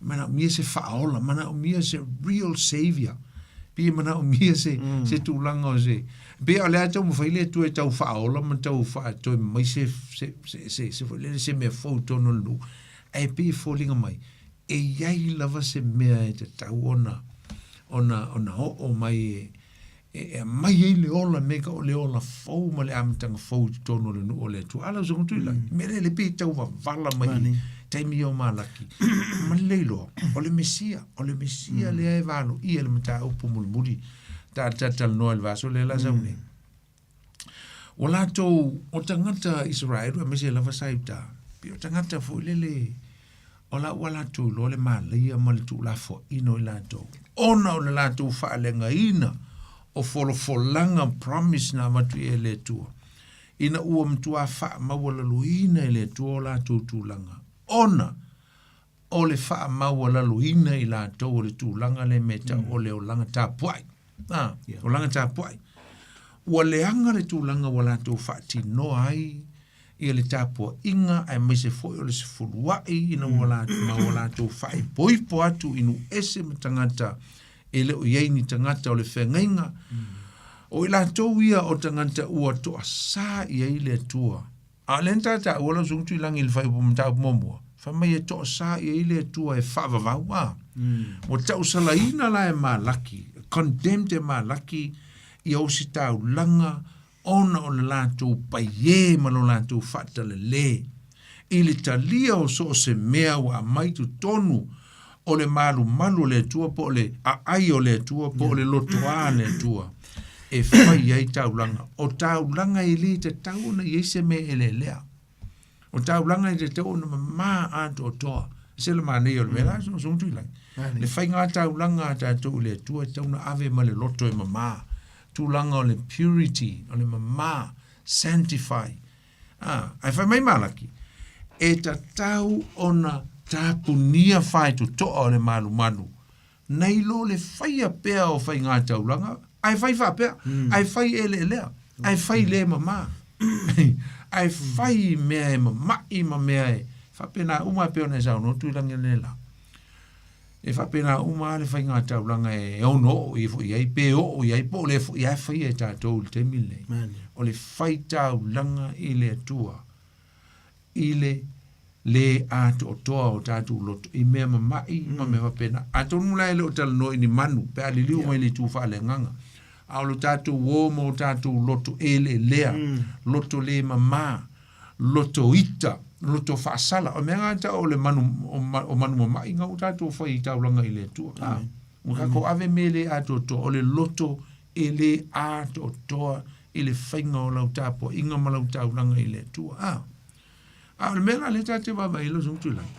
manaomia se faaola, manaomia se real savior. Pei e manaomia se, mm. se tulaga o se... Pei o lea taumafai le Atua e tau faaola ma tau faatoe mai se, se, se, se, se, se, se mea fou tonu o le nuu. Ae pei e foliga mai, e iai lava se mea e tatau ona, ona, ona oo mai e, e aumai ai le ola me ka o le ola fou ma le amataga fou i totonu o le nuu o le Atua. Ala usoga tui lagi. Mm. Me le le pe tau wavala mai Mani. taimi o Malaki. Ma le iloa, o le Mesia, o le Mesia mm. lea e valo ia le mataupu mulimuli. Ta ta talanoa i le vaso lea la sau nei. O latou, o tagata Israel, aemaise lava sa i uta, pei o tagata foi lele, o la ua latou iloa le malaia ma le tuulafoaina o i latou, ona o le latou faaleagaina o folafolaga promise na avatu i ai e le Atua, ina ua matua faamaualaloina e le Atua o latou tulaga, ona o le faamaualaloina i latou o le tulaga lea me tau o le olaga tapuai. Ah, yeah. Olaga tapuai. Ua leaga le tulaga ua latou faatinoa ai ia le tapuaiga aemaise foi o le sefuluai ina ua mm. ma ua latou faaipoipo atu i nuu ese ma tagata e le o i ai ni tagata o le feagaiga. Mm. O i latou ia o tagata ua toasā i ai le Atua. A o lea na tataua lau Susuga Tuilagi i le faaiupu mataupu muamua, fai mai e toasā i ai le Atua e faavavau, a. Ua tausalaina la e Malaki, condemned e Malaki ia ositaulaga ona o le latou paiē ma lo latou faatalale i le talia o so o se mea ua aumai i totonu o le malumalu o le Atua po o le aai o le Atua po o le lotoa o le Atua e fai ai taulaga. O taulaga e le tatau ona i ai se mea eleelea. O taulaga e tatau ona mamā atoatoa. Se le manaia o le mea la, so so tui lai. Le faiga taulaga a tatou i le Atua e tatau ona ave ma le loto e mamā. Tulaga o le purity, o le mamā, sanctify. Ah, ae fai mai Malaki, e tatau ona tapunia faitotoa o le malumalu, nai lo le faia pea o faigā taulaga, ae fai faapea, mm. ae fai eleelea, ae fai le mamā, ae fai mea e mama'i ma mea e faapena uma e pei ona e saunoa Tuilagi analeila la. E faapena uma lava le faiga taulaga e ono oo i foi i ai, pe oo i ai, po o lea foi lava e faia e tatou i le taimi lenei. O le faitaulaga i le Atua, i le lē atoatoa o tatou loto i mea mama'i ma mea faapena. Atonu la e le o talanoa i ni manu pe a liliu mai le itu faaleagaga, a o lo tatou o ma o tatou loto eleelea, loto le mamā, Loto ita, loto faasala. O mea gata o le manu, o, ma, o manu mama'i nga ua tatou fai i taulaga i le Atua. A, ua tatou ave mea le atoatoa, o le loto e le atoatoa i le faiga o lau tapuaiga ma lau taulaga i le Atua. A, a o le mea la lea tatou te vaavaai ai lau Susuga Tuilagi,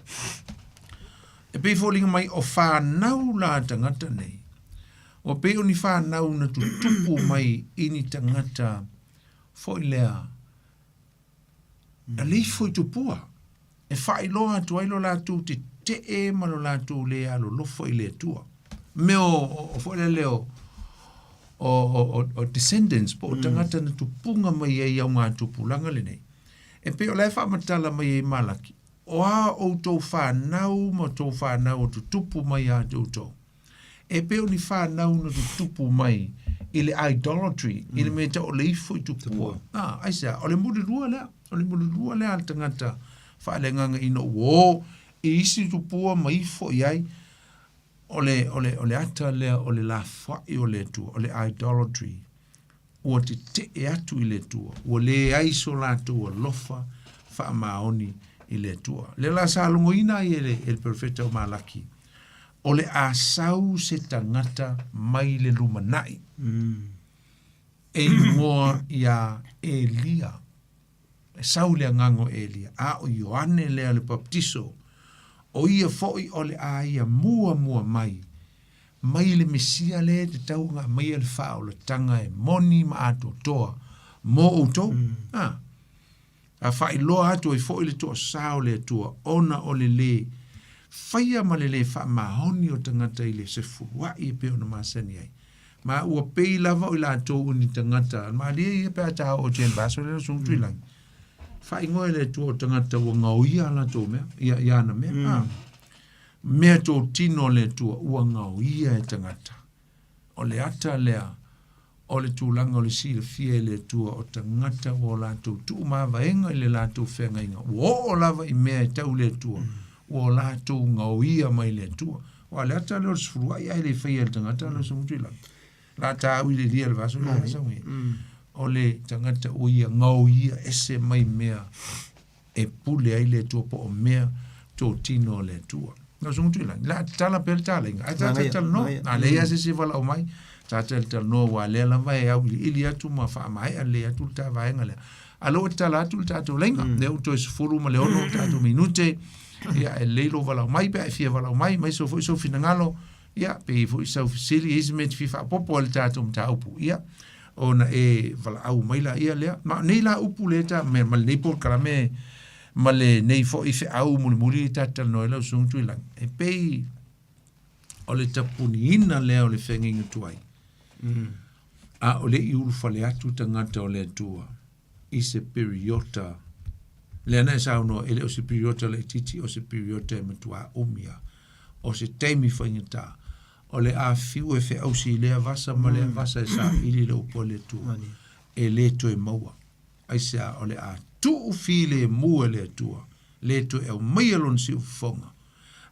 e pei e foliga mai o fanau la a tagata nei, ua pei o ni fanau na tutupu mai i ni tagata foi lea A le ifo i tupua, e faailoa atu ai lo latou tetee ma lo latou le alolofa i le Atua. Mea o, o foi lele o, o, o, o descendants po o tagata na tupuga mai ai au ngā tupulaga lenei. E pei o la e faamatala mai ai Malaki, o a outou whanau ma tou whanau o tutupu mai a te outou. E pei o ni whanau na tutupu mai i le idolatry, i le mea tau o le ifo i tupua. Ah, aisea, o le mulilua lea, o le mulilua lea a le tagata faaleagaga ina ua o i isi tupua ma ifo i ai, o le, o le, o le ata lea o le lafoai o le Atua, o le idolatry. Ua tetee atu i le Atua, ua leai so latou alofa faamaoni i le Atua. Lea la sa logoina ai e le, e le perofeta o Malaki, o le a sau se tagata mai le lumanai, e igoa iā Elia. E sau le agaga o Elia, a o Ioane lea le Papatiso, o ia foi o le a ia muamua mai, mai le Mesia lea e tatau ona aumaia le faaolataga e moni ma atoatoa mo outou. A, a faailoa atu ai foi le toasā o le Atua, ona o le lē faia ma le lē faamaoni o tagata i le sefuluaʻi e pei ona masani ai. Ma ua pei lava o i latou o ni tagata, malie ia pe a ta oo atu i le vaiaso lea o Susuga Tuilagi, faaigoa e le Atua o tagata ua gaoia a latou mea, ia, ia ana mea. A, mea totino a le Atua ua gaoia e tagata. O le ata lea o le tulaga o le silafia e le Atua o tagata ua o latou tuumavaega i le latou feagaiga, ua oo lava i mea e tau le Atua, ua o latou gaoia mai le Atua. Aua o le ata lea o le sefuluai ae le faia e le tagata lea o Samutu i lalo. La ta au i le lia le vaso le vaso ngi. O le tagata ua ia gaoia ese mai mea e pule ai le Atua po o mea totino a le Atua. Lau Susuga Tuilagi, le a tatala pea le talaiga, ae ta talanoa. A leai lava se isi e valaau mai, ta talanoa aua o lea lava e auiliili atu ma faamaea lelei atu le ta vaega lea. A o lea ua tatala atu le tatou laina, lea ua toe 16 tatou minute, ia e lelei lou valaau mai pe a e fia valaau mai, aemaise foi sou finagalo, ia pe i ai foi sau fesili, e i ai se mea e te fia faaopoopo ai i le tatou mataupu, ia ona e valaau mai laia lea. Ma o nei la upu lea ta ma lenei polokalame ma lenei foi feau mulimuli ta te talanoa ai lau Susuga Tuilagi, e pei o le tapuniina lea o le feagaiga tuai, a o le i ulufale atu tagata o le Atua i se piriota, lea na e saunoa, e le o se piriota laitiiti, o se piriota e matuā umi lava, o se taimi faigata, o le a fiu e feausi i lea vasa ma lea vasa e saili le upu a le Atua, e le toe maua. Aisea? O le a tuu filemu e le Atua, le toe aumaia lona siufofoga.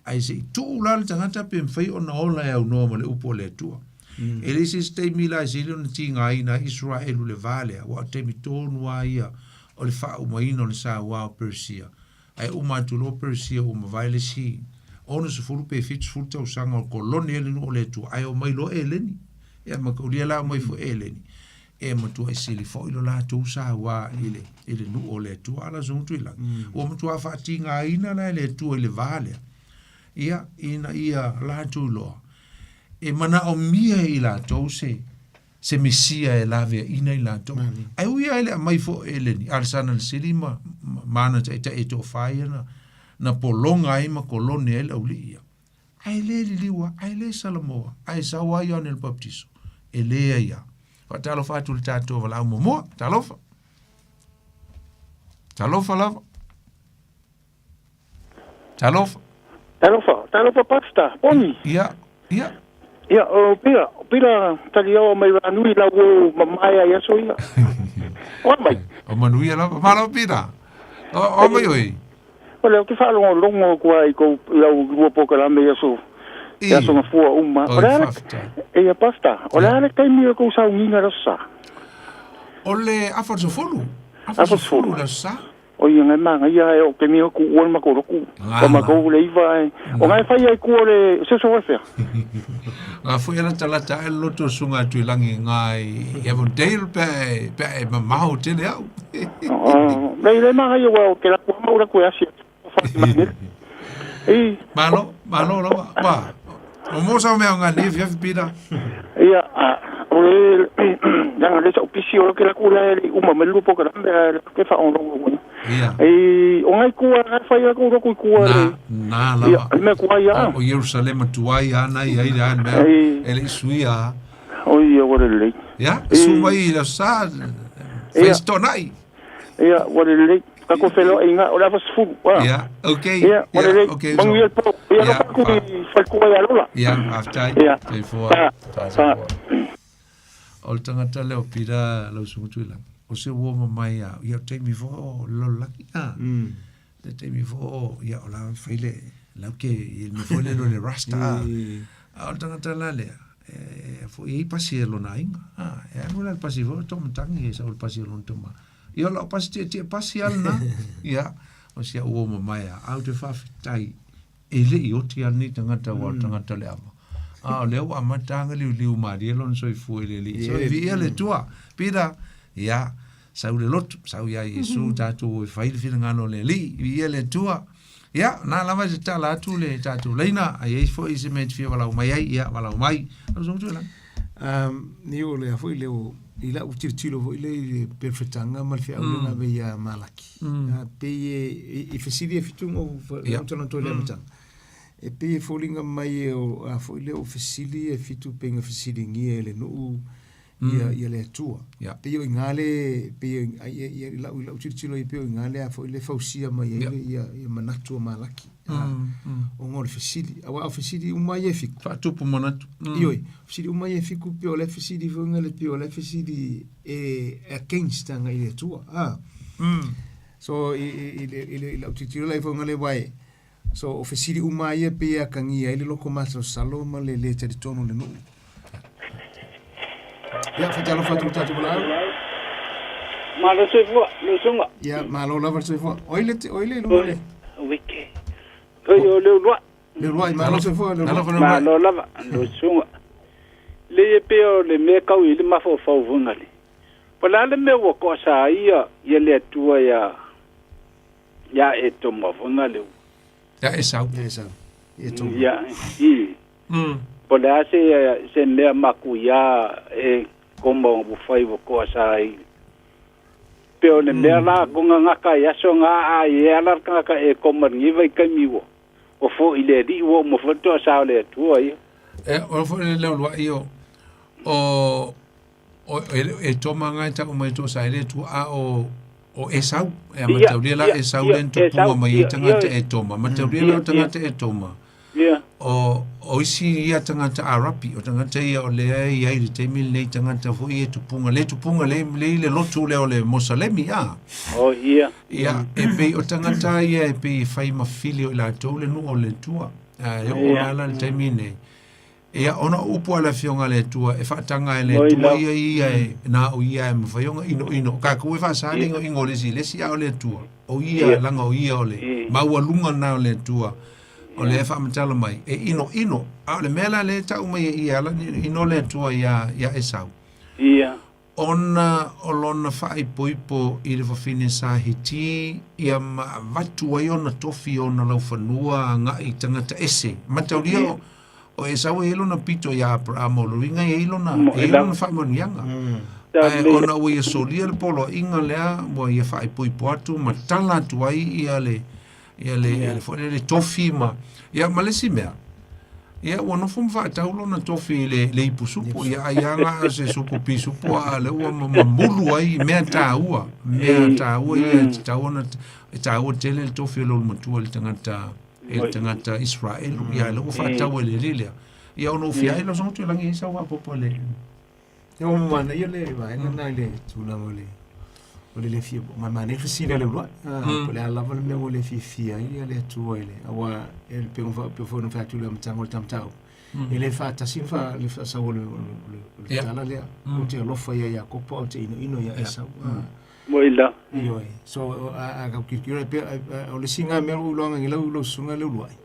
Ae se i tuu la le tagata pe mafai ona ola e aunoa ma le upu a le Atua. E leai se isi taimi la e sili ona tigaina ai Iseraelu i le va lea, aua o le taimi tonu lava ia o le faaumaina o le sauā o Perisia. Ae uma atu loa Perisia ua mavae le isi 60 pe 70 tausaga o kolone ai le nuu o le Atua, ae omai loa Eleni. Ia mataulia la omai foi Eleni, e matuai sili foi lo latou sauā i le, i le nuu o le Atua. A lau Susuga Tuilagi, ua matua faatigaina la e le Atua i le va lea, ia, ina ia latou iloa, e manaomia e i latou se, se Mesia e laveaina i latou. Ae ui lava i le aumai foi o Eleni, Alesana le Sili ma, ma, ma ana taitai e toafa ia na, na pologa ai ma kolone ai le aualii ia. Ae le liliu lava, ae le salamoa, ae sau lava Ioane le Papatiso, e leai lava. Faatalofa atu i le tatou valaau muamua. Talofa. Talofa lava. Talofa. Talofa, talofa Pastor, Poni. Ia, ia. Ia, o Pila, o Pila Taliaoa mai Ranui lau o mamae ai aso ia. O mai. O manuia lava. Malo Pila. O, o mai oi. O lea ou te faalogologo atu lava i kou i lau lua polokalame i aso i aso gafua uma. O le a le Eia Pastor, o le a le taimi o kou sauniga i le aso Sa? O le afa o le sefulu. Afa o le sefulu i le aso Sa. O ia ngai manaia e o taimi o tuua le matou lotu. O matou le iva e. O ngai fai ai tua le social welfare. Nga foi e latalata ae le loto o susuga a Tuilagi nga i Avondale pe a e pe a e mamao tele au. Lei le manaia ua o te laku ama ulaku e asi atu. Malo, malo lava. Wa, o mo sa mea nga ni fiafi pita. Ia, o le langa le sa pisi o ke laku le uma me lupo ka me ke fa on rongo ni. Ia. E o ngai kua ngai fai la ku kua le. Na, na lava. Ia, me kua ia. O Jerusalem tuai ana ia i le mea. E le suia. O ia ua lelei. Ia, su mai la sa. Fai Ia, ua lelei. Tatou feiloaiga, o le afa 10. Ia, ok. Ia, ua lelei. Ok, Manuia le po. Ia, Ia, alofa atu i faletua ia Lola. Ia, faafetai. Ia. Soifua. Sa. Sa. O le tagata lea o Pita Lausuga Tuilagi, o se uo mamae ia, ia o taimi foi o le lalolagi, a. Le taimi foi o, ia o la fai le, lau ke, i le mea foi lele o le rasta, a. A o le tagata la lea, e foi e i ai pasi a lona aiga, a. E alu la i le pasi foi o Taumatangi, e sau i le pasi a lona tama. Ia o lau pasi tietie pasi a lena. Ia, o si au uo mamae a, a ou te faafetai, e le i oti a lenei tagata aua o le tagata o le ava. A o lea ua amata ona liuliu malie lona soifua i le Alii. So e viia le Atua. Peter, ia, sau le lotu, sau ia Iesu tatou e fai le finagalo o le Alii. Viia le Atua. Ia, na lava e tatala atu le tatou laina, a i ai foi se mea e te fia valaau mai ai, ia, valaau mai. Lau Susuga Tuilagi. Ni o lea foi leo i lau tilotilo foi lea i le perofetaga ma le feau lea na ave ia Malaki. A pei e i fesili e fitu ona ou talanoa i le amataga. E pei e foliga mai e o a foi lea o fesili e fitu pei na fesiligia e le nuu ia ia le Atua. Pei o i ina le pei i lau i lau tilotilo i pei o i ina le a foi le fausia mai ai le ia ia manatu o Malaki. Ona o le fesili, aua o fesili uma ia e fitu. Faatupu manatu. Ioe, fesili uma ia e fitu pei o le fesili foi na le pei o le fesili e against agai i le Atua. So i i lau tilotilo la i foi na le wae So, o fesili uma lava ia e pei e atagia ai le loto masalosalo ma le lē talitonu o le nuu. Ia, faatalofa atu i le tatou valaau. Malo soifua, lau susuga. Ia, malo lava le soifua. Oi le, oi le luga le. Wiki. Oi, o Leuluai. Leuluai, malo soifua, Leuluai. Malo lava, lau susuga. Leai e pei o le mea e tau i ai le mafaufau foi nale. Po o le a le mea ua toasa ai ia le Atua ia ia Etoma foi nale ua. Ia Esau. Ia Esau. Ia Etoma. Ia, i. Po o le a se, se mea makuia e koma ua fai ua toasa ai. Pe o le mea la kona gata i aso na a i e ala le tagata e koma i lenei vaitaimi ua ua fo'i i le Alii ua uma foi le toasa o le Atua ia. E, o foi le leo lua i o, o, O Etoma nga e tau mai to sa ele tu a o o Esau e a mataulia la Esau le tupunga mai e tangata Etoma mataulia la o tangata Etoma o o isi ia tangata Arapi o tangata ia o lea e iai i le taimi lenei tangata foi e tupunga le tupunga le le le lotu lea o le Mosalemi a o ia ia e pei o tangata ia e pei e fai ma fili o i latou le nuu o le Atua e oo la la le taimi lenei Ia, ona o upu a le Afioga a le Atua e faataga e le Atua ia ia e na o ia e mafai ona inoino. O kākou e faasa le inoino o le isi i le isi, a o le Atua, o ia, laga o ia o le maualuga lena o le Atua, o lea e faamatala mai, e inoino. A o le mea la lea e tau mai e ia ala ona inoino le Atua iā, iā Esau. Ona o lona faaipoipo i le fafine sa Hiti, ia ma avatu ai ona tofi ona laufanua agai i tagata ese. Mataulia o, o Esau e i ai lona pito iā Aperama o le uiga e i ai lona, e i ai lona faamanuiaga. Ae ona ua ia solia le poloaiga lea, ua ia faaipoipo atu ma tala atu ai ia le, ia le, ia le foi lea le tofi ma, ia ma le isi mea, ia ua nofo ma faatau lona tofi i le, le ipu supo, ia ai lava na o se supo pisupo a lea ua mamulu ai i mea taua, mea taua ia e tatau ona, e taua tele le tofi o le ulumatua i le tagata, i le tagata Iseraelu, ia lea ua faatau e le alii lea. Ia ona ua fia ai lau soga Tuilagi i sau faaopoopo i le. Ia ua manaia le vaega lena i le tulaga o le o le le fia ma manaia le fesili a le uluai. Po o le a lava le mea ua le fiafia ai ia le Atua i le aua e le pei ona faapea foi ona fai atu i le amataga o le tamatau. E le faatasi le fa le faasau o le o le o le tala lea. Ou te alofa ia Iakopo ae ou te inoino ia Esau. Mo i la. Ioe. So, a kau kirikiro, e pea, o le singa mea o uloanga ngi lau lau sunga le uluai.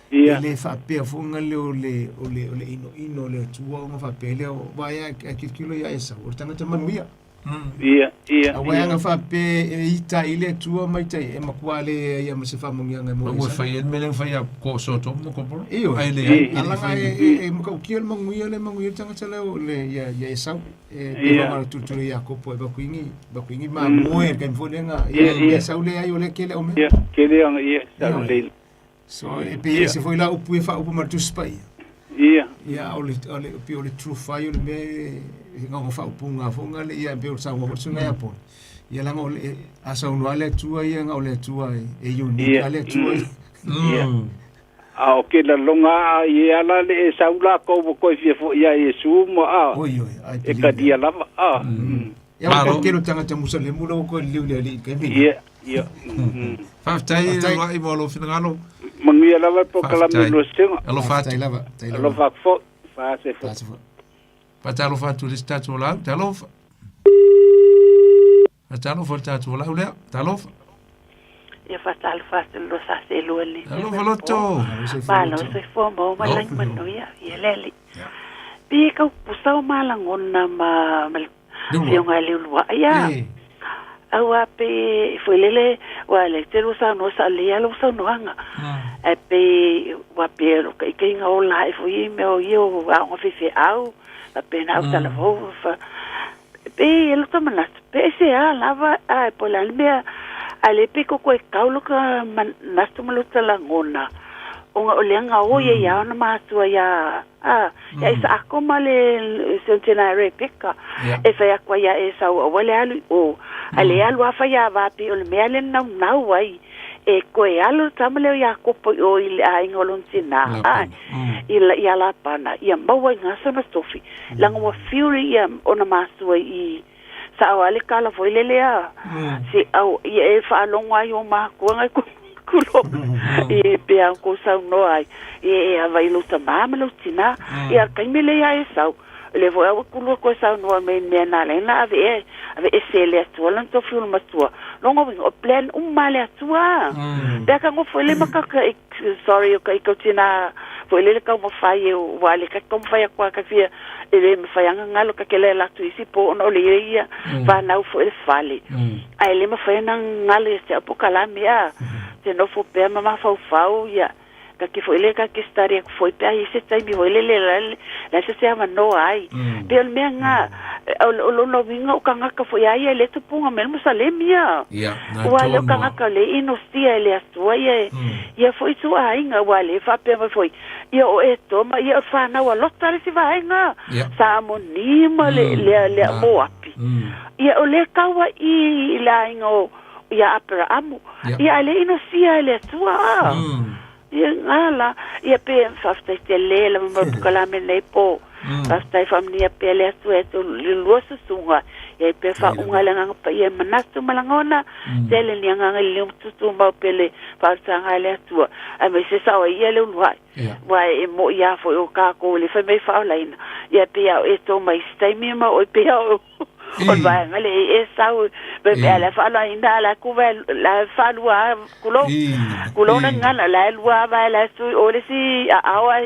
Ia. E le faapea foʻi le o le o le o le inoino o le Atua ona faapea lea o ai a kilokilo ia Esau o le tagata manuia. Ia, ia. Aua e aga faapea e ita i le Atua ma ita e matua le ia ma se faamanuiaga mo Esau. Fai e mele fai a ko so to mo ko poro. Ioe. Ai le ai. Alaga e matautia le manuia le manuia le tagata lea o le ia ia Esau e pe ma tulutulu ia Iakopo e bakuingi bakuingi ma moe ka mfo lenga ia Esau le ai o le kele o me. Ia, kele anga ia sa le. So e pe se foi la upu e fa upu ma tusi paia. Ia. Ia o le o le pe o le true fai o le mea e nga fa upu nga fo nga le ia pe o sa ngo sunga ya pon. Ia la ngo le a sa no ale tua ia nga o le tua e unique ale tua. Ia. A o ke la longa i ala le e saula ko mo ko fia fo ia Yesu mo a. Oi oi ai E ka dia lava a. Ia o ke lo tangata musalemu lo ko liu le ali ke mi. Ia, ia. Faafetai le mo lo finagalo. Manuia lava po kala me lo senga. Alofa atu. Lava. Alofa fo. Fa se fo. Fatalofa atu le tatou lau. Talofa. Fatalofa le tatou lau lea. Talofa. Ia fatalofa atu lo sa se lua le. Alofa loto. Malo se fo mo malang manuia ia lele. Pe kau pusau malangona ma fionga le lua. Ia. Aua pe fuelele wa le te lo sa no sa le lo sa no anga. E pe wa pe lo kai kai nga ola e fui me o io a o fe fe au la pena au tala fo fa pe lo to mana pe se a lava a po la mea a le pe ko ko e kau lo ka nasto mo lo tala ngona. O nga o le nga o ye ya na matua ya a ya isa akoma le sentena Rebecca e fa ya kwa ya esa o wale alu o ale alu afa ya vapi o le mea le nau nau ai e koe alu tamale ya kopo o ile a ingolontina a ila ia la pana ia maua nga sana tofi langa wa fury ia ona masua i sa o ale kala foi lele a se au ia e fa longa ai o ma ko ngai ku kulo e pe a ko sa no ai e a vai lo tamama lo tina e a kai mele ia e sau le voa o kulo ko sa no me me na le na ave ave e se le tua lan to fiul matua longo o plan male atua pe ka ngo foi le maka sorry o kai ko tina foi le ka mo fai o wale ka ko fai kwa ka fia ele me fai anga ngalo ka kele la tu isi po no le ia va na foi le fale ai le me fai na ngalo se apokalame a te no fo pe mama fau fau ia ka ke foi le ka ke stari foi pe ai se tai mi foi le le la se se ama no ai pe o mea nga o lo no winga o kanga ka foi ai le tu punga mel musalemia ia na wa le kanga ka le inostia le atua ia ia foi tu ai nga wa le fa pe foi ia o e toma ia fa na wa lota le si va nga sa mo ni ma le le le mo api ia o le ka wa i la ingo ia apera amu ia le inosia le atua ia ngala ia pe faftai te le la mo kala me nei po faftai famnia pe le atu e to lua susunga ia pe fa unga le nganga pa ia manastu malangona te le ni nganga le tutu mau pele fa sanga le atu a me se sa ia le lua wa e mo ia fo o ka ko le fa me fa laina ia pe ia e to mai stai mi ma o pe o o va ngale e sa pe la fa la ina la ku va la fa lua kulo kulo na ngala la lua va la su o le si a a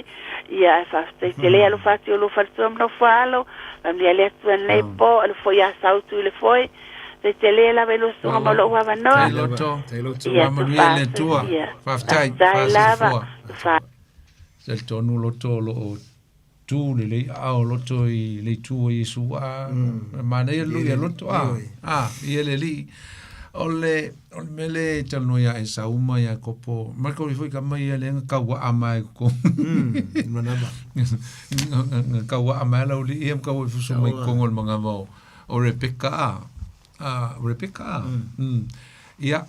ia fa te le lo fa ti lo fa tu no fa lo la mi le tu nei po lo fo ya sa tu le foi te le la velo su mo lo wa no te lo tu ma le tua fa tai fa fa se tonu lo to lo tu le le a o loto i le tu o Yesu a mana ia lu ia loto a ia le li o le mele tano ia e sauma ia kopo ma ko foi ka mai ia le nga ka wa ama ko manaba nga ka wa ama la uli ia ka wa fusu mai kongol manga mo o Rebecca a Rebecca ia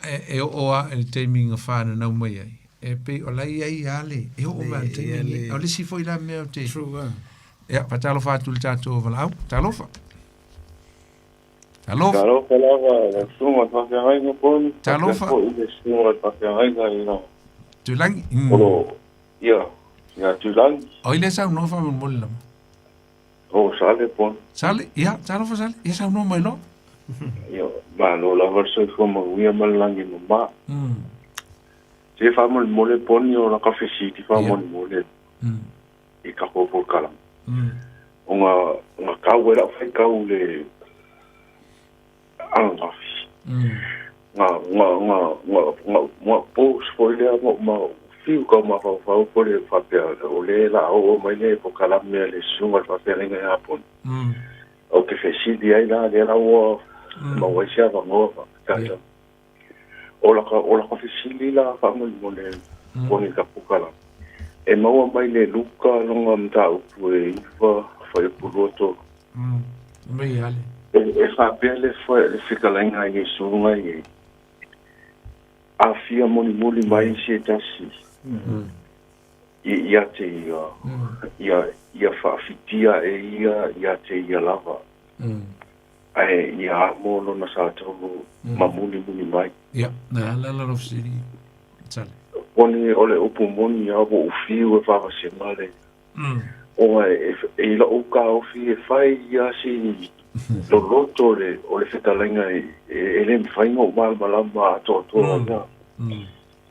e o a le timing fa na nau mai ai e pe o lai ai ale e o ma te o le si foi la me o te true ia fatalofa atu le tatou valaau talofa talofa talofa lava la sunga faafeagaiga poni talofa le sunga faafeagaiga ina tulangi olo ia ia tulangi o ile sa no fa mo le o sale poni sale ia talofa sale ia sa no mai lo Ia, malo lava le soifua manuia ma le lagi e mama. Se faamolemole poni o laka fesili faamolemole i tatou polokalame. Ona na tau ai lau faitau i le ananafi. Na na na na na na post foi lea ma ma fiu kau mafaufau po le faapea o le la oo mai le polokalame a le susuga i le faafeagaiga ia Poni. Ou te fesili ai la lea la ua maua ai se avanoa faapea. O laka o laka fesili la faamolemole Poni ka polokalame. E maua mai le Luka lona mataupu e 9 fuaiupu 23. Mai ale. E faapea le le fetalaiga a Iesu na i ai, A fia mulimuli mai se tasi ia te ia, ia ia faafitia e ia ia te ia lava, ae ia amo lona satauro ma mulimuli mai. Ia, na ala la lo fesili. Sale. Poni o le upu moni lava ua ou fiu e faavasega le Ona e i lou taofi e fai ia si loloto le o le fetalaiga e le mafai ona ou malamalama atoatoa ia.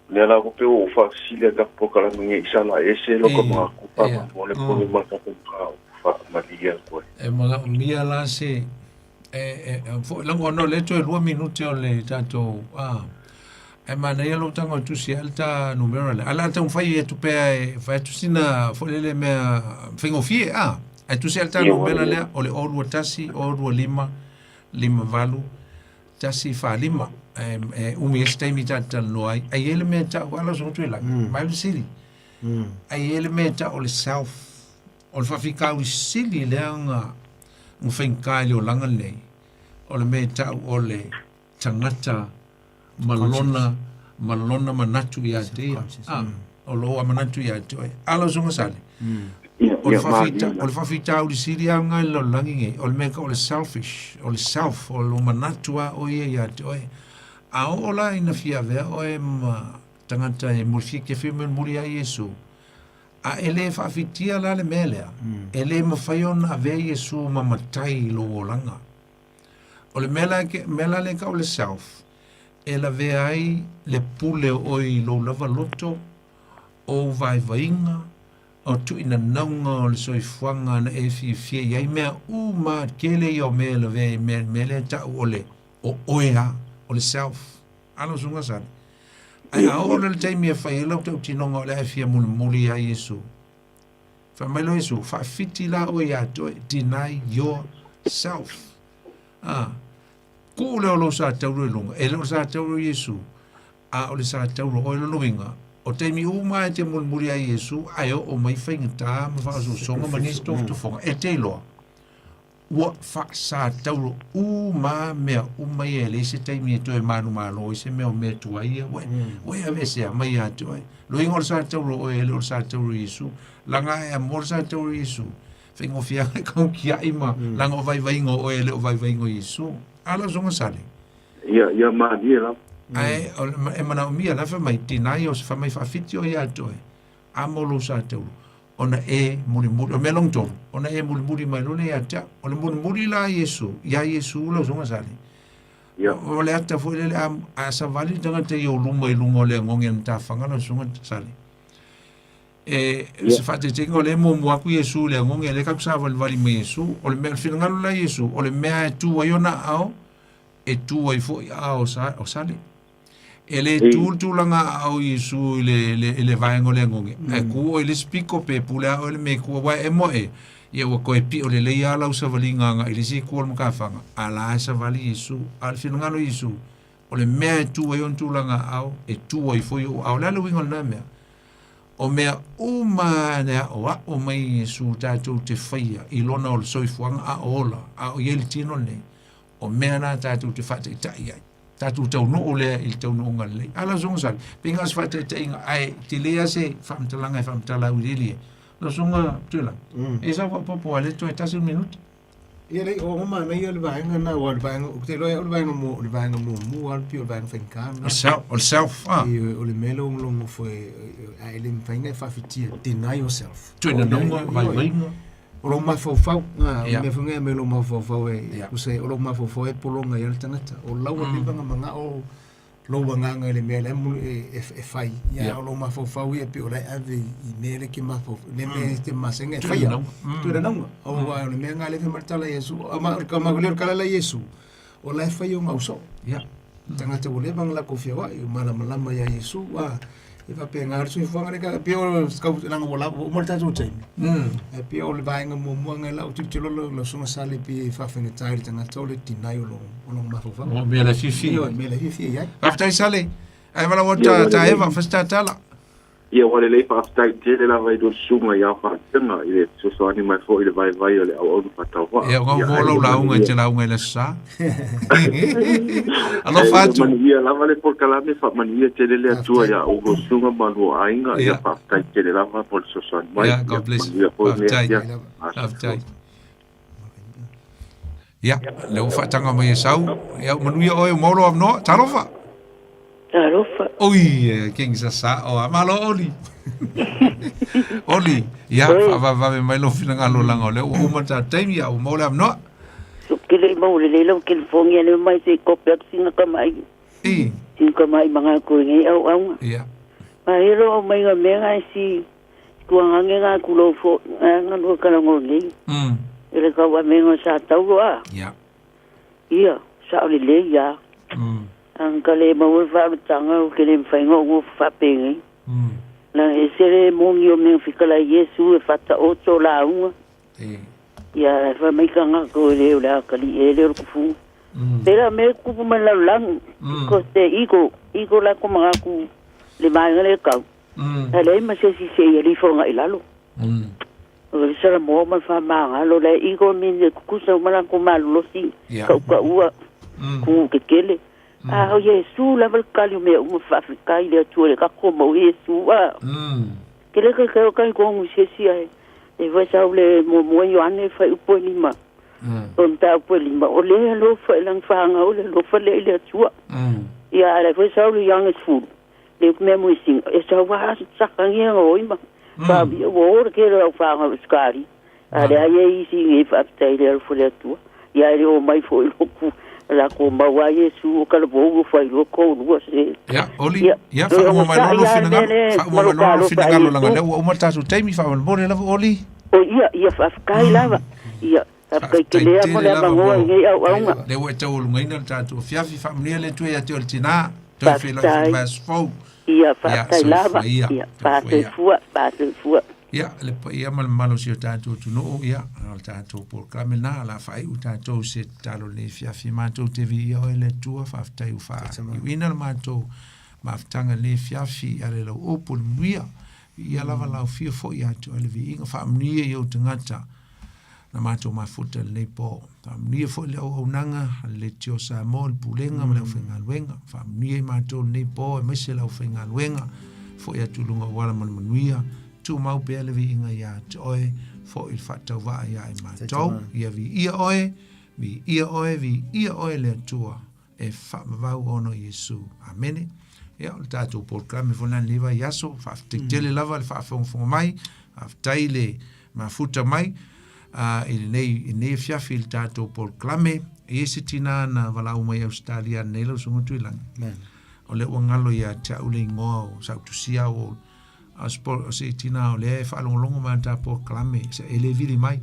Lea la ua pei ua ou faafesili atu polokalame nei i sala ese lou manatu faamolemole poni ma tatou mataupu faamalie atu ai. E manaomia la se e foi lago ona o lea toe 2 minute o le tatou a ae manaia lou tago e tusi ai le ta numera lea. A o le a taumafai atu pea e fai atu sina foi lele mea faigofie a ae tusi ai le ta numera lea o le 021 025 58 145 e umi ai se taimi ta te talanoa ai. Ai e i ai le mea e tau ala usuga Tuilagi mai le fesili. Ai e i ai le mea e tau o le self O le faafitauli sili lea na faigata i le olaga lenei, o le mea e tau o le tagata ma lona, ma lona manatu ia te ia. Ah, o lou manatu ia te oe. A lau Susuga Sale, o le faafita, o le faafitauli sili lava lena i le lalolagi nei, o le mea e tau o le selfish, o le self, o lou manatu lava oe ia ia te oe. A oo la ina fia avea oe ma tagata e muli fia ke fia mulimuli ia Iesu, A e le faafitia la le mea lea, e le mafai ona avea Iesu ma matai i lou olaga. O le mea la, mea la lea e tau o le self, e lavea ai le pule o oe i lou lava loto, ou vaivaiga, o tuuinanauga o le soifuaga na e fiafia i ai, mea uma tele ia o mea e lavea i mea, mea lea e tau o le o oe lava, o le self. A lau Susuga Sale. Ae a oo loa le taimi e fai ai lau tautinoga o le a e fia mulimuli ia Iesu. Fai mai loa Iesu, faafiti la oe ia te oe, deny yourself. Ah, tuu lea o lou sa tauro i luga, e le o le sa tauro o Iesu, a o le sa tauro oe. Lona uiga, o taimi uma e te mulimuli ai Iesu, ae oo mai faigata ma faaosoosoga ma nisi tofotofoga, e te iloa, Ua faasatauro uma mea uma ia e leai se taimi e toe manumalo ai se mea o mea tuai ia ua ua e aveesea mai ia te oe. Loiga o le satauro o oe e le o le satauro o Iesu. Laga e amoa le satauro o Iesu. Faigofie lava le taukiai ma laga o vaivaiga o oe e le o vaivaiga o Iesu. A lau Susuga Sale. Ia, ia malie lava. Ae e manaomia la fai mai deny yourself, fai mai faafiti oe ia te oe. A mo lou satauro. Ona e mulimuli, o le mea lona tolu, ona e mulimuli mai loa lea ia te au. O le mulimuli la a Iesu, iā Iesu lau Susuga Sale, o le ata foi lele a, a savali le tagata i ou luma i luga o le agogi a le matafaga lau Susuga Sale. E, se faataitaiga o lea e muamua atu Iesu i le agogi, a o lea tatou savalivali mai Iesu. O le mea, o le finagalo la Iesu, o le mea e tu ai ona aao, e tu ai foi aao o Sale. E le tu le tulaga aao o Iesu i le, le, i le vaega o le agogi, ae tu oe i le isi pito pe pule lava oe i le mea e tu ai. Aua e moa e, ia ua toe pio lelei lava lau savaliga agai i le isi itu o le matafaga, a la e savali Iesu. A o le finagalo o Iesu, o le mea e tu ai ona tulaga aao, e tu ai foi ou aao. O le a le uiga o lena mea? O mea uma lava e aoao mai Iesu tatou te faia i lona o le soifuaga a o ola, a o i ai le tino lenei, o mea na tatou te faataitai ai. Tatou taunuu lea i le taunuuga lelei. A lau Susuga Sale, pei na o se faataitaiga, ae tele lava se faamatalaga e faamatala auiliili ai. Lau Susuga Tuilagi, e sau faaopoopo lava lea toe tasi le minute. Ia lei, o manaia le vaega lena, aua o le vaega, ou te iloa e au le vaega mo, o le vaega muamua lava pei o le vaega faigata lena. O le self, o le self, ah. Ioe, o le mea lea ua nofo e, a e le mafai ona e faafitia, deny yourself. Tuuina nauga, vaivaiga. O lou mafaufau, a, o le mea foi lena e aumai lou mafaufau e, tusa o lou mafaufau e pologa ai le tagata. O lau mm. leva na manao lou agaga i le mea la e, e, e fai, ia o lou mafaufau ia pe o la e ave i mea le ke mafaufau, le mea e te masenga e faia. Tu le naunga. O wa o le mea nga le fe matala Yesu, ama ka ma le kala la Yesu. O la e fai o ngau so. Tagata ua leva ona latou feoai, ua malamalama ia Iesu, a e faapena le soifuaga lea, e pei o kau leaga ua lava ua uma le tatou taimi. Ae pei o le vaega muamua lena i lau tilotilo lau lau susuga Sale pei e faafaigata i le tagata o le deny o lou o lou mafaufau. O mea la fiafia. Ioe, mea la fiafia i ai. Faafetai Sale. Ae valaau atu Ia, ua ta lelei. Eva, fai se tatala. Ia ua lelei faafetai tele lava i lua susuga i ao faatega i le fesoasoani mai foi i le vaivai o le auauna faatauvaa. Ia, Ia mo ae lau ia lauga e manuia. te lauga i le Aso Sa. Alofa Ae ia atu. manuia lava le polokalame, faamanuia tele le Atua Faafetai. ia outou susuga ma lua aiga. Ia Ia, faafetai tele lava mo le fesoasoani mai. ia, Ia God bless. manuia foi lenei Faafetai. afiafi. Lava. Faafetai. Soifua. Ia, lea ua faataga mai e sau. Ia, manuia oe ua maua lou avanoa. Talofa. Talofa. Oi, e kengi sasa o a malo oli. Oli, ia, Oi. faavavave mai lou finagalo laga o lea ua uma le tatou taimi, ia ua maua le avanoa. So ke le mau le lau California le mai se kope atu singa kamai. I, Singa kamai mga ko ngai au au. ia. Ma hero au mai nga mea ngai si kuangange nga kulo fo nga lua kala ngo nei. Ele ka wa me nga sa tau a. Ia. Ia, sa o le le ia. Ang ka le mau fa o tanga o ke le mfai ngo ngo fa pengi. Na e sere mongi o me fikala Yesu e fata o to la unga. E. Ia fa mai ka nga ko le o la kali e le o kufu. Pera me kupu mai lau lang. Ko te iko, iko la ko mga ku le mai le kau. Ale ma se si se ia li fonga ilalo. O le sala mo ma fa ma lo le iko mi le kukusa ma la ko ma lo si. Ia. Ka ka ua ku ke kele. A o Yesu la val kali me u fa fa kai le tu le ka ko mo Yesu a. Ke le ka ka ka ko mu se si ai. E vai sa le mo mo yo ane fa u po lima. O nta po lima. O le lo fa lang fa nga o le lo fa le le tua. Ia ale foi sa le yang fu. Le me mo sing. E sa wa sa ka ngi ngo ima. Fa bi o o ke le fa nga skari. Ale ai e si ngi fa tai le fu le tua. Ia le o mai fo lo ku la ko ma wa Yesu o ka le bo fa lo ko lu se. Ia, Oli, Ia. ia, O faauma mai sa loa lou ia finagalo. le Faauma mai loa lou malo fa finagalo laga Yesu. lea ua uma le tatou taimi faamolemole lava Oli. O ia ia fa kai lava. Ia fa kai ke Faafetai le mo tele le lava mangoa mo. ngi au au nga. Lea ua e taualugaina le tatou afiafi faamanuia le Atua ia te oe le tinā. Toe feloai Faafetai. fili vaiaso fou. Ia Ia, fa kai lava. soifua ia. Ia fa Soifua ia. fua fa fua. Ia, le paia ma le mamalu o si o tatou atunuu, ia, o le tatou polokalame lena, o le a faaiu tatou i se tatalo lenei afiafi matou te viia oe le Atua, faafetai ua faaiuina le matou mafutaga i lenei afiafi, a le lau upu le manuia, viia lava lau fia foi ia te oe le viiga, faamanuia i ou tagata na matou mafuta i lenei po. Faamanuia foi le auaunaga a le Leitio o Samoa, le Pulega ma le aufaigaluega. Faamanuia i matou lenei po, aemaise le aufaigaluega, foi atu i luga o auala ma le manuia, tumau pea le viiga ia te oe, foi le faatauvaa ia i matou. Ia viia oe, viia oe, viia oe le Atua, e faavavau ona o Iesu. Amene. Ia, o le tatou polokalame foi lena i lenei vaiaso, faafetai tele lava le faafogafoga mai, faafetai le mafuta mai i lenei afiafi i le tatou polokalame. E i ai se tinā na valaau mai i Ausetalia ananei lau susuga Tuilagi. O lea ua galo ia te au le igoa o Sautusia o o se tinā o lea e faalogologo mai i le ta polokalame, e le vili mai.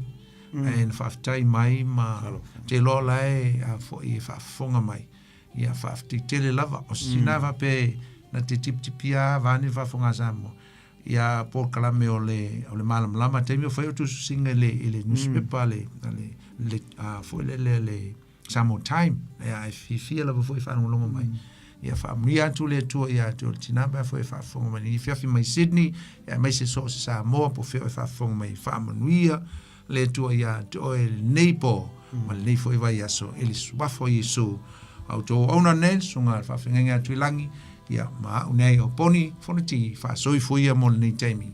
Ae na faafetai mai ma te iloa o la e a foi e faafofoga mai. Ia faafetai tele lava. O se tinā faapea na te tipitipia vaeane le faafofoga a Samoa. Ia polokalame o le o le malamalama taimi o fai o tusitusiga i le i le newspaper le le le a foi le le le Samoa Time. Ia e fiafia lava foi e faalogologo mai. Ia faamanuia atu le Atua ia te oe le tinā pe afai e faafofoga mai lenei afiafi mai Sydney, ia aemaise so o se Samoa po o fea o e faafofoga mai. Faamanuia le Atua ia te oe lenei po ma lenei foi vaiaso i le suafa o Iesu. A outou auauna nei, le susuga i le faafeagaiga a Tuilagi, ia ma au nei o Poni Fonoti, faasoifua ia mo lenei taimi.